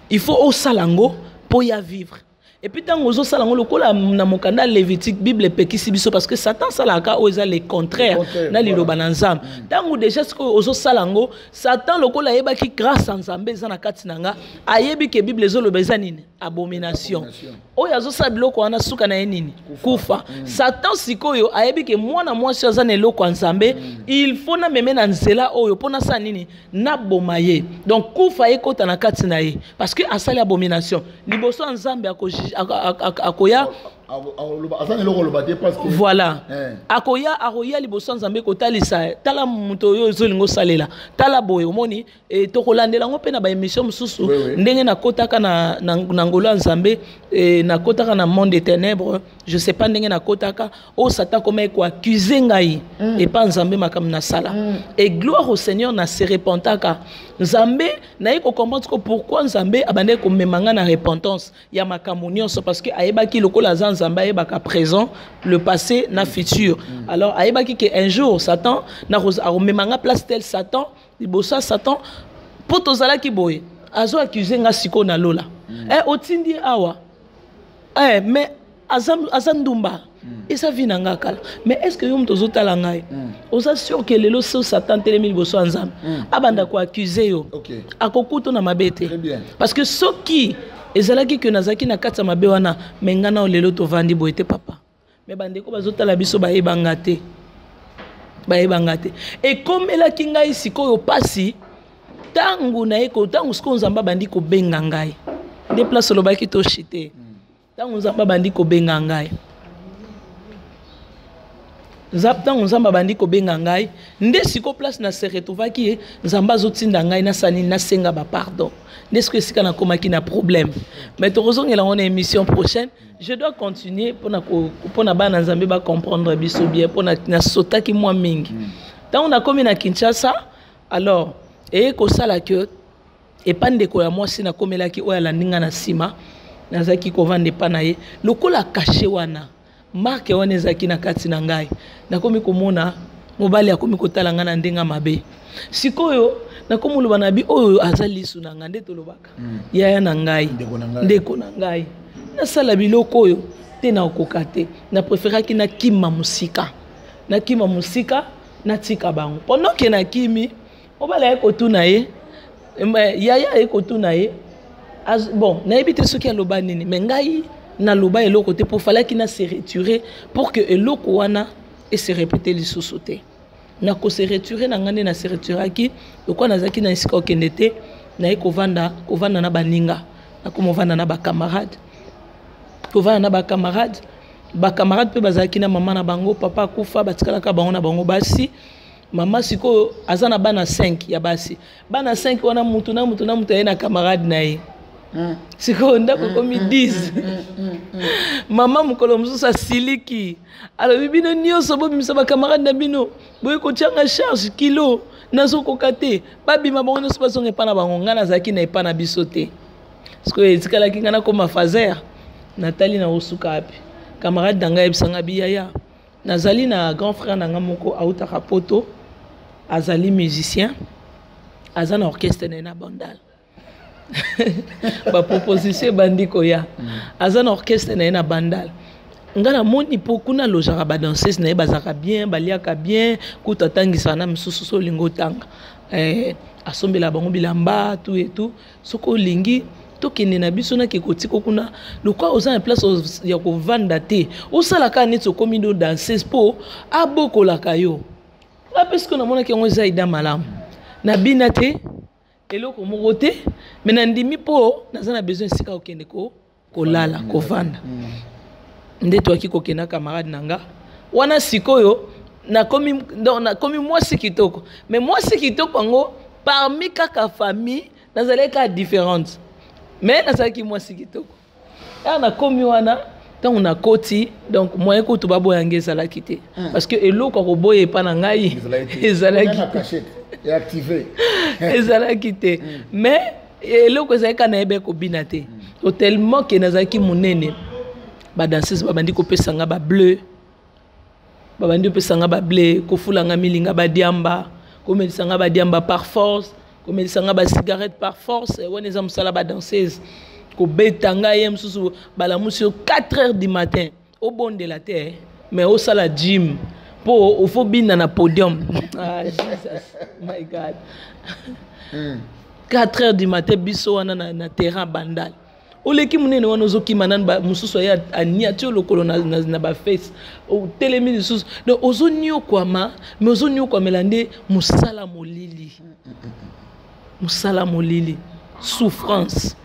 il faut osala yango mpo ya vivre. Et puis ntango ozosala yango lokola na mokanda Lévitique, Bible epekisi biso, parce que Satan asalaka oyo eza le contraire na liloba na Nzambe. Ntango déjà sikoyo ozosala yango, Satan lokola ayebaki grâce ya Nzambe eza na kati na nga, ayebi ke Bible ezoloba eza nini? Abomination. Oyo azosala biloko wana, suka na ye nini? Kufa. Satan sikoyo ayebi ke mwana mwasi oyo aza na eloko ya Nzambe, il faut nameme na nzela oyo mpo nasala nini? Naboma ye. Donc kufa ekota na kati na ye, parce que asali abomination liboso ya Nzambe. Akoya, voilà, akoya liboso ya Nzambe kotalisa: tala moto oyo ozolinga osalela, tala boye. Omoni, tokolandela yango mpe na baémission mosusu, ndenge nakotaka na ngolo ya Nzambe, nakotaka na monde de ténèbres, je sais pas ndenge nakotaka oyo Satan koma ekoaccuser ngai epa Nzambe, makambo nasala. Et gloire au Seigneur, na se repentaka. Nzambe, naye kocomprendre ko pourquoi Nzambe abandaki komema ngai na repentance ya makambo nyonso, parce que ayebaki, lokola aza Nzambe, ayebaka présent, le passé na futur. Alors ayebaki ke un jour Satan akomema nga place tel, Satan, liboso ya Satan, mpo tozalaki boye, azo accuse nga sikoyo na lola. Otindi ye awa, mais aza ndumba, eza vie na nga kala. Mais est ce que yo moto ozotala ngai, oza sûr ke lelo so Satan telemi liboso ya Nzambe, abanda koaccuser yo, akokuta na mabe te? Parce que soki ezalaki ke nazalaki na kati ya mabe wana, me ngai nao lelo tovandi boye te, papa. Me bandeko bazotala biso bayebanga te, bayebanga te. Ekomelaki ngai sikoyo pasi ntango naye, ntango sikoyo Nzambe abandi kobenga ngai, nde place olobaki toshi te. Ntango Nzambe abandi kobenga ngai, ntango Nzambe abandi kobenga ngai, nde sikoyo place na se retrouvaki ye. Nzambe azotinda ngai nasala nini? Nasenga bapardon. Nde sikoyo esika nakomaki na problème, mais tokozongela yango na émission prochaine. Je dois continuer mpona bana Nzambe bacomprendre biso bien, mpona nasotaki mwa mingi. Ntango nakomi na Kinshasa, alors eye kosala ke epa ndeko ya mwasi nakomelaki, oyo alandi nga na nsima, nazalaki kovanda epa na ye. Lokola cachet wana, marque wana ezalaki na kati na ngai, nakomi komona mobali akomi kotala ngai na ndenge mabe. Sikoyo nakomi oloba na bi oyo aza lisu na ngai, nde tolobaka yaya na ngai, ndeko na ngai, nasala biloko oyo te, nakoka te. Napréféraki nakima mosika, nakima mosika, natika bango. Pendant ke nakimi, mobali aye kotuna ye, yaya aye kotuna ye. Bon, nayebi te soki aloba nini, me ngai naloba eloko te, mpo falaki na se retirer pour que eloko wana ese répéter lisusu te. Nakose retirer na ngai nde na se retiraki. Lokola nazalaki na esika okende te, naye kovanda, kovanda na baninga, nakoma ovanda na bacamarade, kovanda na bacamarade. Bacamarade mpe bazalaki na mama na bango, papa akufa, batikalaka bango na bango basi. Mama sikoyo aza na bana 5 ya basi. Bana 5 wana, mutu na mutu na mutu aye na camarade na ye. Sikoyo ndako ekomi 10. Mama mokolo mosusu asiliki, alobi: "Bino nyonso bobimisa bacamarade na bino, boye kotianga charge kilo, nazokoka te." Babima bango nyonso, bazonga epa na bango. Ngai nazalaki na epa na biso te. Sikoyo etikalaki ngai nakoma faser, natali na osuka api. Camarade na ngai ayebisanga biyaya: "Nazali na grand frère na ngai moko autaka Poto, azali musicien, aza na orchestre na ye na Bandal." Baproposition ebandi koya. Aza na orchestre na ye na Bandal. Nga namoni, mpo kuna alojaka badanseuse na ye, bazalaka bien, baliaka bien, kutu atangisaka na misusu. So olingi otanga, asombela bango bilamba, tout et tout. Soki olingi, tokende na biso, nake kotika kuna. Lokwa oza na place ya kovanda te, osalaka neti okomi no danseuse mpo abokolaka yo. Nga mpe sikoyo namonaki yango eza idée malamu. Nabina te, eloko moko te, me nandimi, mpo naza na besoin esika kokende kolala, kovanda. Nde toyaki kokenda, camarade na nga wana. Sikoyo nakomi, donc nakomi mwasi kitoko, mais mwasi kitoko yango parmi kaka famille nazalaki kaka différente, mais nazalaki mwasi kitoko. Ere nakomi wana, ntango nakoti, donc moyen kutu baboyanga ezalaki te, parce que eloko ya koboya epa na ngai ezalaki te, ezalaki te. Mais eloko ezalaki kaka nayebi kobina te. To tellement ke nazalaki monene, badanseuse babandi kopesa nga bableu, babandi kopesa nga bablé, kofula nga milinga, badiamba, komelisa nga badiamba par force, komelisa nga bacigarette par force. Wana eza mosala badanseuse. Kobeta ngai ye mosusu balamusi yo 4 heures du matin, obondela te mais osala gym mpo ofo bina na podium. Ah, Jesus my God. 4 heures du matin, biso wana na terrain Bandal, oleki monene wana, ozokima nanu, mosusu aye aniati yo lokolo na bafese, otelemi lisusu. Donc ozoniokwama, mais ozoniokwamela nde mosala molili, mosala molili, souffrance.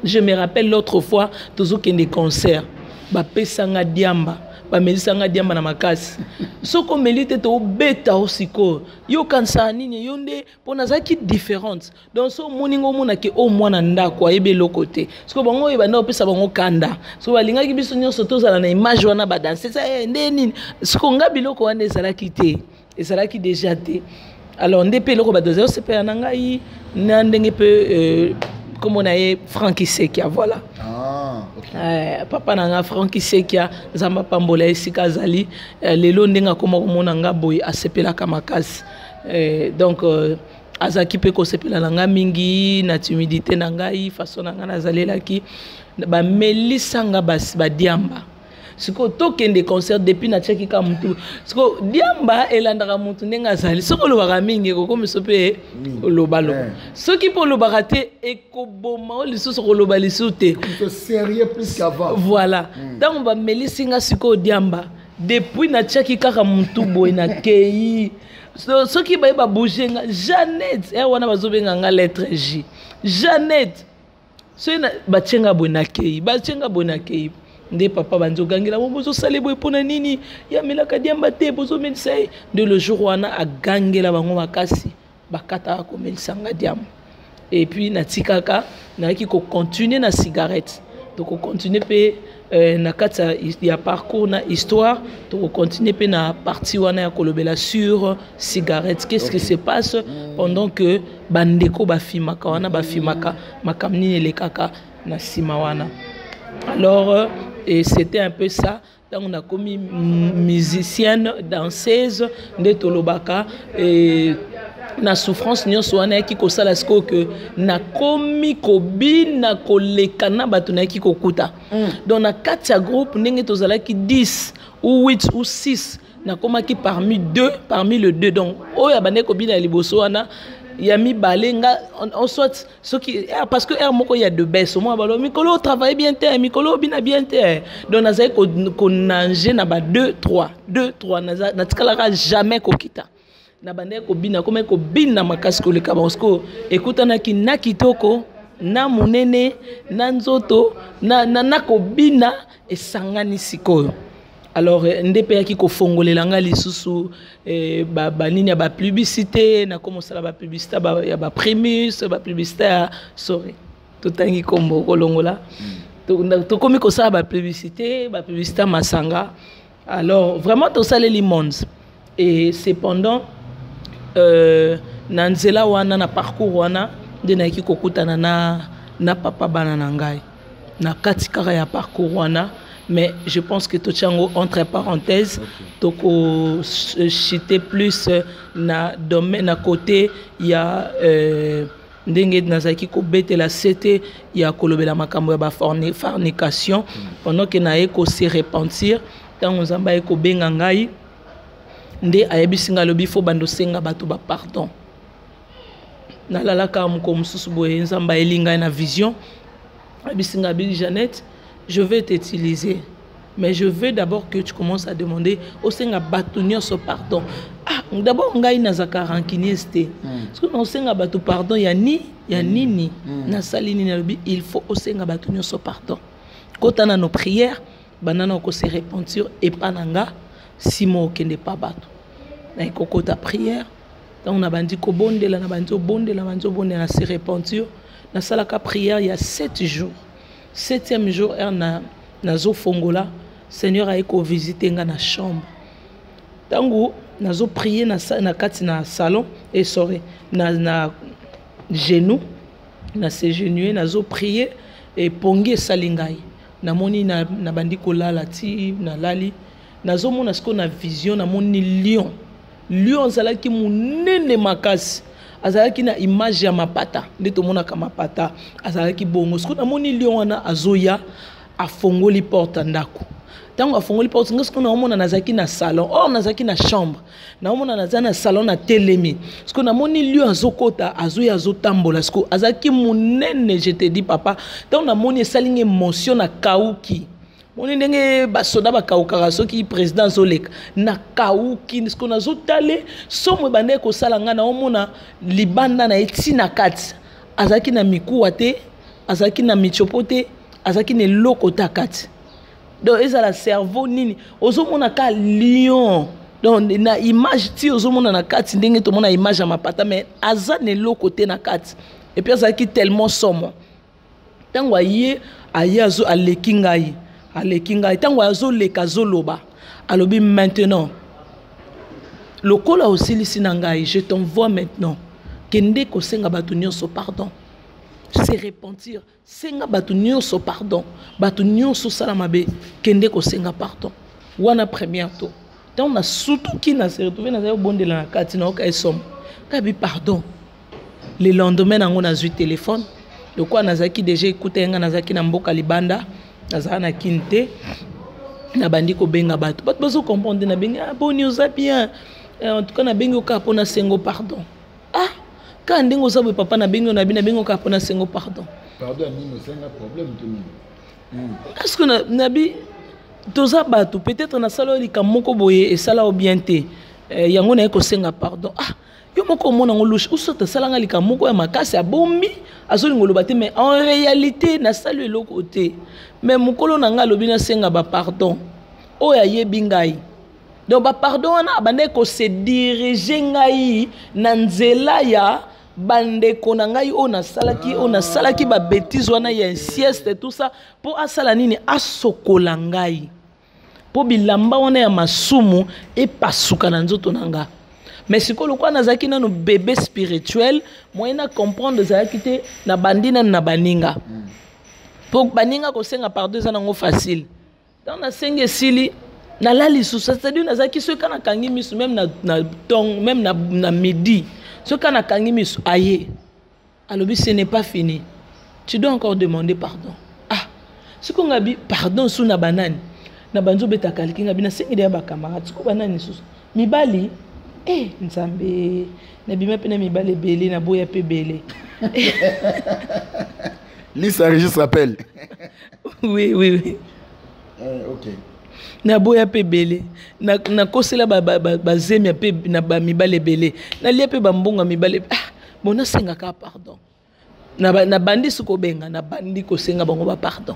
Je me rappelle l'autre fois, tozokende concert, bapesanga diamba, bamelisanga diamba na makasi. Soki omeli te, tobeta o sikoyo, yokanisaka nini yo nde mpo nazalaki différente. Donc so omoni ngo, omonaki oyo mwana ndako ayebi eloko te. Sikoyo bango oyo banda kopesa bango kanda, sikoyo balingaki biso nyonso tozala na image wana, badanse nde nini. Sikoyo nga biloko wana ezalaki te, ezalaki déjà te. Alors nde mpe eloko bato bazali kosepela na ngai na ndenge mpe nkombo na ye Frank Isekia, voilà. Ah, okay. Papa na nga Frank Isekia, Nzambe apambola esika azali. Lelo ndenge akoma komona nga boye, asepelaka makasi. Donc azalaki mpe kosepela na nga mingi na timidité na ngai, façon na ngai nazalelaki. Bamelisanga badiamba. Sikoyo tokende concert, depuis natiaki ka mutu. Sikoyo diamba elandaka mutu ndenge azali. Soki olobaka mingi, ekokomisa mpe olobaloba. Soki mpe olobaka te, ekoboma o lisusu koloba lisusu te. Voilà. Ntango bamelisi nga sikoyo diamba, depuis natiaki kaka mutu boye, nakei. Soki baye babouge nga, Jeannette e wana, bazobenga nga lettre J, Jeannette. Soki batie nga boye, nakei, batie nga boye, nakei. Nde papa bandi ogangela mo: "Bozosala boye mpona nini? Yamelaka diamba te, bozomelisa ye." Nde le jour wana agangela bango makasi, bakataka komelisa nga diamba. Et puis natikaka, nayaki kocontinue na cigarette. Tokocontinue mpe na kati ya parcours na histoire, tokocontinue mpe na partie wana ya kolobela sur cigarette, qu'est-ce qui se passe pendant que bandeko bafimaka wana, bafimaka makambo nini elekaka na nsima wana. Alors et c'était un peu ça. Ntango nakomi musicienne danseuse, nde tolobaka na souffrance nyonso wana yaki kosala sikoyo ke nakomi kobina koleka na bato nayaki kokuta. Donc na kati ya groupe, ndenge tozalaki 10 ou 8 ou 6, nakomaki parmi deux, parmi le deux. Donc oyo abandaki kobina ya liboso wana, ya mibale nga en soit soki, parce que heure moko ya de baisse, omona balo mikolo otravaille bien te, mikolo obina bien te. Donc nazali konange na ba 2 3 2 3, natikalaka jamais kokita. Na bandaki kobina, komaki kobina makasi koleka bango. Sikoyo ekutanaki na kitoko, na monene, na nzoto, na kobina esangani sikoyo. Alors nde mpe yaki kofongolela nga lisusu banini ya bapublicité. Nakoma osala bapublicité ya baprimus, bapublicité ya, sorry, totangi nkombo kolongola. Tokomi kosala bapublicité, bapublicité ya masanga. Alors vraiment tosaleli monde. Et cependant na nzela wana, na parcours wana, nde nayaki kokutana na papa bana na ngai na kati kaka ya parcours wana. Mais je pense que totia yango entre parenthèses, tokochite plus na domaine, na côté ya ndenge nazalaki kobetela sete ya kolobela makambo ya bafornication. Pendant ke naye kose repentir, ntango Nzambe aye kobenga ngai, nde ayebisi ngai, alobi: "Fo bando osenga bato bapardon." Nalalaka mokolo mosusu boye, Nzambe ayeli ngai na vision, ayebisi ngai, abi: "Jeannette, je vais t'utiliser, mais je veux d'abord que tu commences à demander, osenga bato nyonso pardon." Ah, d'abord ngai nazalaka rancunieuse te. Soki naosenga bato pardon ya ni ya nini? Nasali nini? Alobi: "Il faut osenga bato nyonso pardon. Kota nano prière, banda na okose repentir epa na nga, nsima okende pa bato." Naye kokota prière. Ntango nabandi kobondela, nabandi obondela, nabandi obondela, na se repentir, nasalaka prière ya 7 jours. Septième jour, heure na nazofongola, Seigneur aye kovisite nga na chambre. Ntango nazoprie na kati na salon, e sorry, na genou, na se genouiller, nazoprie, epongi esali ngai, namoni nabandi kolala ti nalali. Nazomona sikoyo na vision, namoni lion. Lion azalaki monene makasi. Azalaki na image ya mapata, nde tomonaka mapata, azalaki bongo. Sikoyo namoni lion wana azoya, afongoli porte ya ndako. Ntango afongoli porte, nga sikoyo naomona nazalaki na salon, or nazalaki na chambre, naomona naza na salon na telemi. Sikoyo namoni lion azokota, azoya, azotambola. Sikoyo azalaki monene, je te dis papa, ntango namoni esali nga émotion, na kauki. Moni ndenge basoda bakaukaka soki président azoleka, nakauki. Sikoyo nazotale somo ebandaki kosala nga, naomona libanda na ye ntina kati, azalaki na mikuwa te, azalaki na mitsopo te, azalaki na eloko te kati. Donc ezala cerveau nini, ozomona ka lion, donc na image ti ozomona na kati ndenge tomona image ya mapata, mais aza na eloko te na kati. Et puis azalaki tellement somo. Ntango aye, aye azo aleki ngai, aleki ngai. Ntango azoleka, azoloba, alobi: "Maintenant lokola osilisi na ngai, je t'envoie maintenant, kende kosenga bato nyonso pardon, se repentir, senga bato nyonso pardon, bato nyonso osala mabe, kende kosenga pardon." Wana première tour. Ntango nasutuki, na se retrouve nazali kobondela na kati, nayoka esomo kabi pardon. Le lendemain nango nazwi telefone. Lokola nazalaki déjà ekuta ye, nga nazalaki na mboka libanda, nazala na kini te. Nabandi kobenga bato, bato bazocomprendre. Nabengi: "Ah, boni, oza bien? En tout cas nabengi yo kaka mpona sengo pardon. Ah, kaka ndenge oza boye papa, nabengi yo, nabi nabengi yo kaka mpona sengo pardon." Pardon ya nini? Osenga problème to nini? Parce que nabi toza bato, peut-être nasala oyo likambo moko boye, esala yo bien te. Yango naye kosenga pardon. "Ah, yo moko omona yango louche, usota asalanga likambo moko ya makasi, abombi, azolinga oloba te, mais en réalité nasali eloko te. Mais mokolo na ngai alobi nasenga bapardon oyo ayebi ngai." Donc bapardon wana abandaki kose dirige ngai na nzela ya bandeko na ngai oyo nasalaki babêtises wana ya inceste, tout ça, mpo asala nini? Asokola ngai, mpo bilamba wana ya masumu epasuka na nzoto na nga. Mais sikoyo lokola nazalaki nano bébé spirituel, moyen na comprendre ezalaki te. Nabandi nano na baninga, mpo baninga kosenga pardon eza nango facile. Ntango nasengi, esili, nalali lisusu. C'est-à-dire nazalaki, soki ka nakangi miso, même na tong, même na midi, soki ka nakangi miso, aye, alobi: "Ce n'est pas fini, tu dois encore demander pardon." Ah, sikoyo ngabi pardon su na banani? Na banzi obetaka aliki, ngabi nasengi ya bacamarade, sikoyo banani lisusu? Mibali. E Nzambe, nabima mpe na mibali ebele, naboya mpe ebele. Lise enregistre appel. Oui. Eh, ok. Naboya mpe ebele, nakosela bazemia mpe na bamibali ebele, nalia mpe bambongo ya mibali. Ah, bon, nasengaka pardon. Nabandi soki kobenga, nabandi kosenga bango bapardon.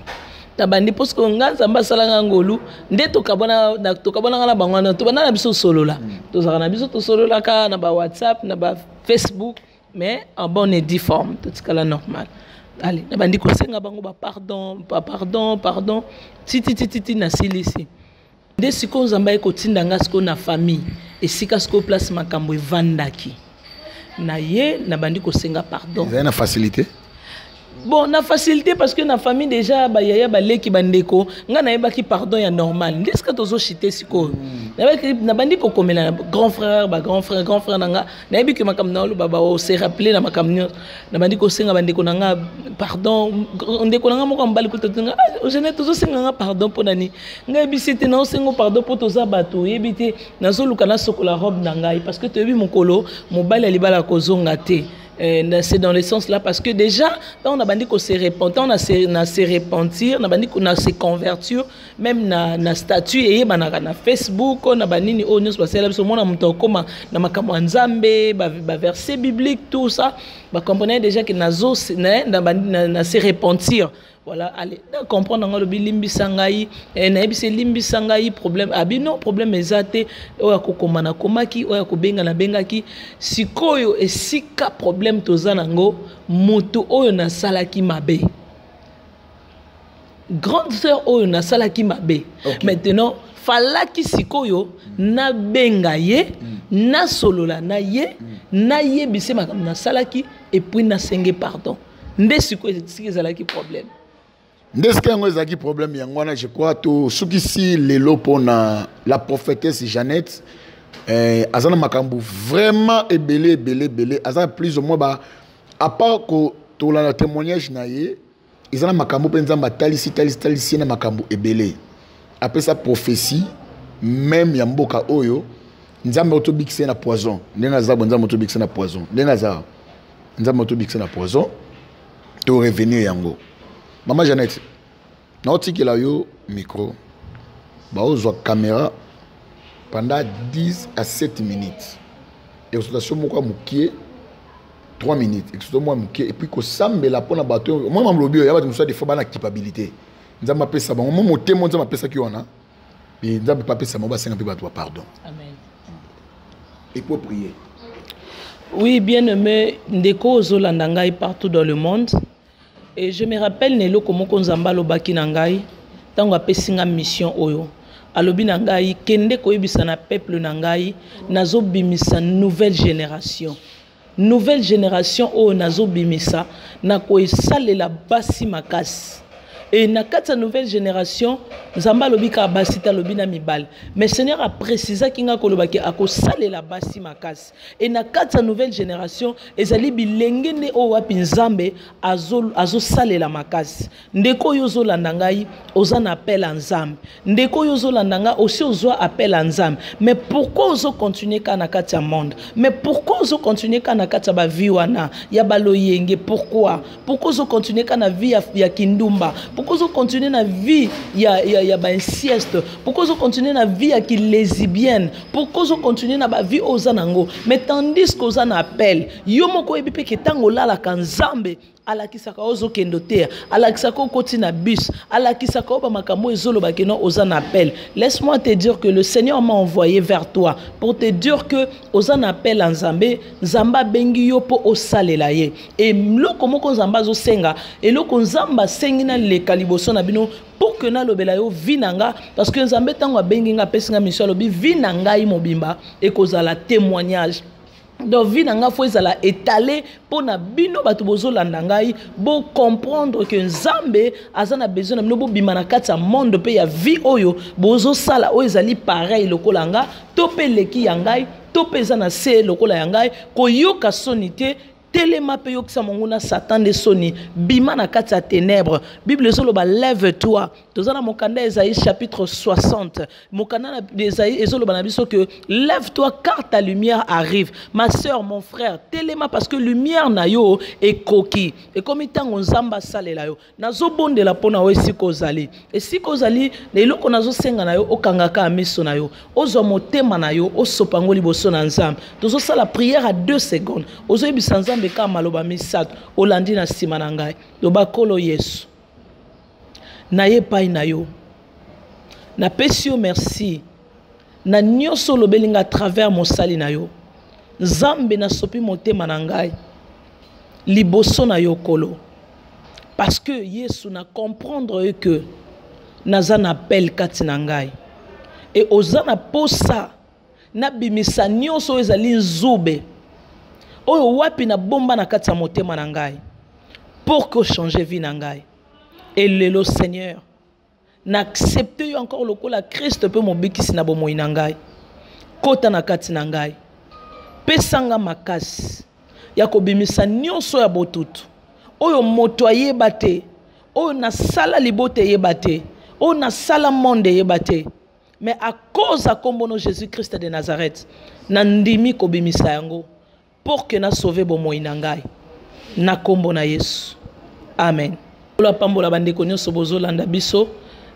Nabandi mpo soki nga Nzambe asalanga ngolu nde tokabwananga na bango wana, tobanda na biso tosolola, tozalaka na biso, tosololaka na bawhatsapp, na bafacebook, mais en bonne et due forme, totikala normal. Allez, nabandi kosenga bango bapardon, bapardon, pardon, tititititi, nasilisi. Nde sikoyo Nzambe aye kotinda nga sikoyo na famille, esika sikoyo place makambo evandaki na ye, nabandi kosenga pardon. Ezali na facilité? Bon, na facilité, parce que na famille déjà, bayaya, baleki, bandeko, nga nayebaki pardon ya normal. Nde esika tozoshite sikoyo. Nabandi kokomela na grand frère, bagrand frère, grand frère na nga. Nayebi ke makambo na oloba, baose rappeler na makambo nyonso. Nabandi kosenga bandeko na nga pardon. Ndeko na nga moko ya mobali kuta nga: "Ah, Jeanette, tozosenga nga pardon mpo na nini?" Ngai yebisi te: "Naosenga pardon mpo toza bato, oyebi te, nazoluka nasokola robe na ngai, parce que toyebi mokolo mobali ya libala kozonga te." C'est dans le sens là, parce que déjà quand on a bandi ko se repentir, on a se na se repentir, na bandi na se convertir, même na statut eyebanaka na Facebook, na banini oyo nyonso basala biso, mona moto akóma na makambo ya Nzambe, baverset biblique, tout ça, bacomprenait déjà que nazo na se repentir. Voilà, allez, na comprendre yango. Alobi: "Limbisa ngai." Nayebisi: "Limbisa ngai, problème." Abi: "Non, problème eza te. Oyo akokoma nakomaki, oyo akobenga nabengaki." Sikoyo esika problème toza nango, moto oyo nasalaki mabe, grande sœur oyo nasalaki mabe. Maintenant falaki sikoyo nabenga ye, nasolola na ye, nayebise makambo nasalaki, et puis nasenge pardon. Nde sikoyo esika ezalaki problème. Nde esika yango ezalaki problème. Yango wana, je crois, tosukisi lelo mpona la prophétesse Jeannette. Eh, aza na makambo vraiment ebele ebele ebele, aza plus ou moins ba à part ko tolanda témoignage na ye, eza na makambo mpe Nzambe atalisi talisi talisi ye na makambo ebele, apesa prophétie même ya mboka oyo. Nzambe otobikisa ye na poison ndenge aza bo, Nzambe otobikisa na poison ndenge aza, Nzambe otobikisa na poison. To revenir yango. Mama Jeannette, naotikela yo micro, baozwa caméra pendant 10 à 7 minutes, exhortation moko ya mokie, 3 minutes, exhortation moko ya mokie, et puis kosambela mpona bato. Mwa mamlobi oyo ya bato mosusu, des fois bana culpabilité, Nzambe apesa bango mo motema Nzambe apesaki wana, Nzambe mpe apesa bango, basenga mpe bato ba pardon. Amen. Et pour prier. Oui, bien aimé ndeko ozolanda ngai partout dans le monde, et je me rappelle na eloko moko Nzambe alobaki na ngai ntango apesi nga mission oyo. Alobi na ngai: kende koyebisa na peuple na ngai, nazobimisa nouvelle génération. Nouvelle génération oyo nazobimisa, nakoesalela basi makasi. E na kati ya nouvelle génération, Nzambe alobi kaka basi te, alobi na mibali, mais Seigneur aprécisaki nga kolobaki akosalela basi makasi. E na kati ya nouvelle génération, ezali bilenge nde oyo wapi Nzambe azosalela makasi. Ndeko oyo ozolanda ngai, oza na appel ya Nzambe. Ndeko oyo ozolanda ngai, osi ozwa appel ya Nzambe, mais pourquoi ozocontinue kaka na kati ya monde? Mais pourquoi ozocontinue kaka na kati ya bavie wana ya baloyenge? Pourquoi ozocontinue kaka na vie ya kindumba? Pourquoi ozocontinue na vie ya bainceste? Pourquoi ozocontinue na vie ya kilesbienne? Pourquoi ozocontinue na bavie oyo oza nango, mais tandis que oza na appel? Yo moko oyebi mpe ke ntango olalaka, Nzambe alakisaka ozokende oteya, alakisaka okoti na bus, alakisaka oyo bamakambo ezoloba ke non, oza na appel. Laisse-moi te dire que le Seigneur m'a envoyé vers toi pour te dire que oza na appel ya Nzambe. Nzambe abengi yo mpo osalela ye. Eloko moko Nzambe azosenga, eloko Nzambe asengi naleka liboso na bino pour que nalobela yo vie na nga, parce que Nzambe, ntango abengi nga, apesi nga mission, alobi vie na ngai mobimba ekozala témoignage. Donc vie na nga faut ezala étalé mpo na bino bato bozolanda ngai, bocomprendre que Nzambe aza na besoin na bino, bobima na kati ya monde mpe ya vie oyo bozosala, oyo ezali pareil lokola nga to mpe eleki ya ngai to mpe eza na se lokola ya ngai. Koyoka soni te, telema mpe yokisa monguna Satan nde soni. Bima na kati ya ténèbre. Bible ezoloba: lève toi. Toza na mokanda Esaïe chapitre 60. Mokanda na Esaïe ezoloba na biso que lève toi, car ta lumière arrive. Ma soeur, mon frère, telema, parce que lumière na yo ekoki, ekomi ntango Nzambe asalela yo. Nazobondela mpo na yo esika ozali, esika ozali na eloko nazosenga na yo: okangaka ya miso na yo, ozwa motema na yo, osopa yango liboso na Nzambe. Tozosala prière ya 2 secondes. Ozoyebisa Nzambe kaka maloba misato, olandi na nsima na ngai. Loba: Kolo Yesu, naye epai na yo, napesi yo merci na nyonso olobeli nga à travers mosali na yo. Nzambe, nasopi motema na ngai liboso na yo, Kolo, parce que Yesu, na comprendre que naza na appel kati na ngai e oza na posa nabimisa nyonso oyo ezali nzube, oyo wapi nabomba na kati ya motema na ngai, pour que ochange vie na ngai. E lelo, Seigneur, naaccepte yo encore lokola Christ mpe mobikisi na bomoi na ngai. Kota na kati na ngai, pesanga makasi ya kobimisa nyonso ya botutu oyo moto ayeba te, oyo nasala libota eyeba te, oyo nasala monde eyeba te. Mais à cause ya nkombo no Jésus Christ de Nazareth, nandimi kobimisa yango pour que nasauve bomoi na ngai, na nkombo na Yesu, amen. Apambola bandeko nyonso bozolanda biso.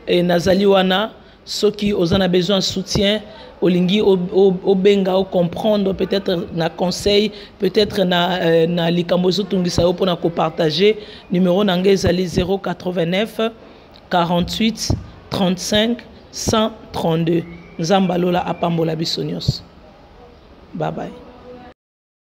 E, nazali wana soki oza na besoin ya soutien, olingi obenga, ocomprendre peut-être na conseil, peut-être na likambo ezotungisa yo mpona kopartage. Numéro na ngai ezali 089 48 35 132. Nzambe alola apambola biso nyonso. Bye bye.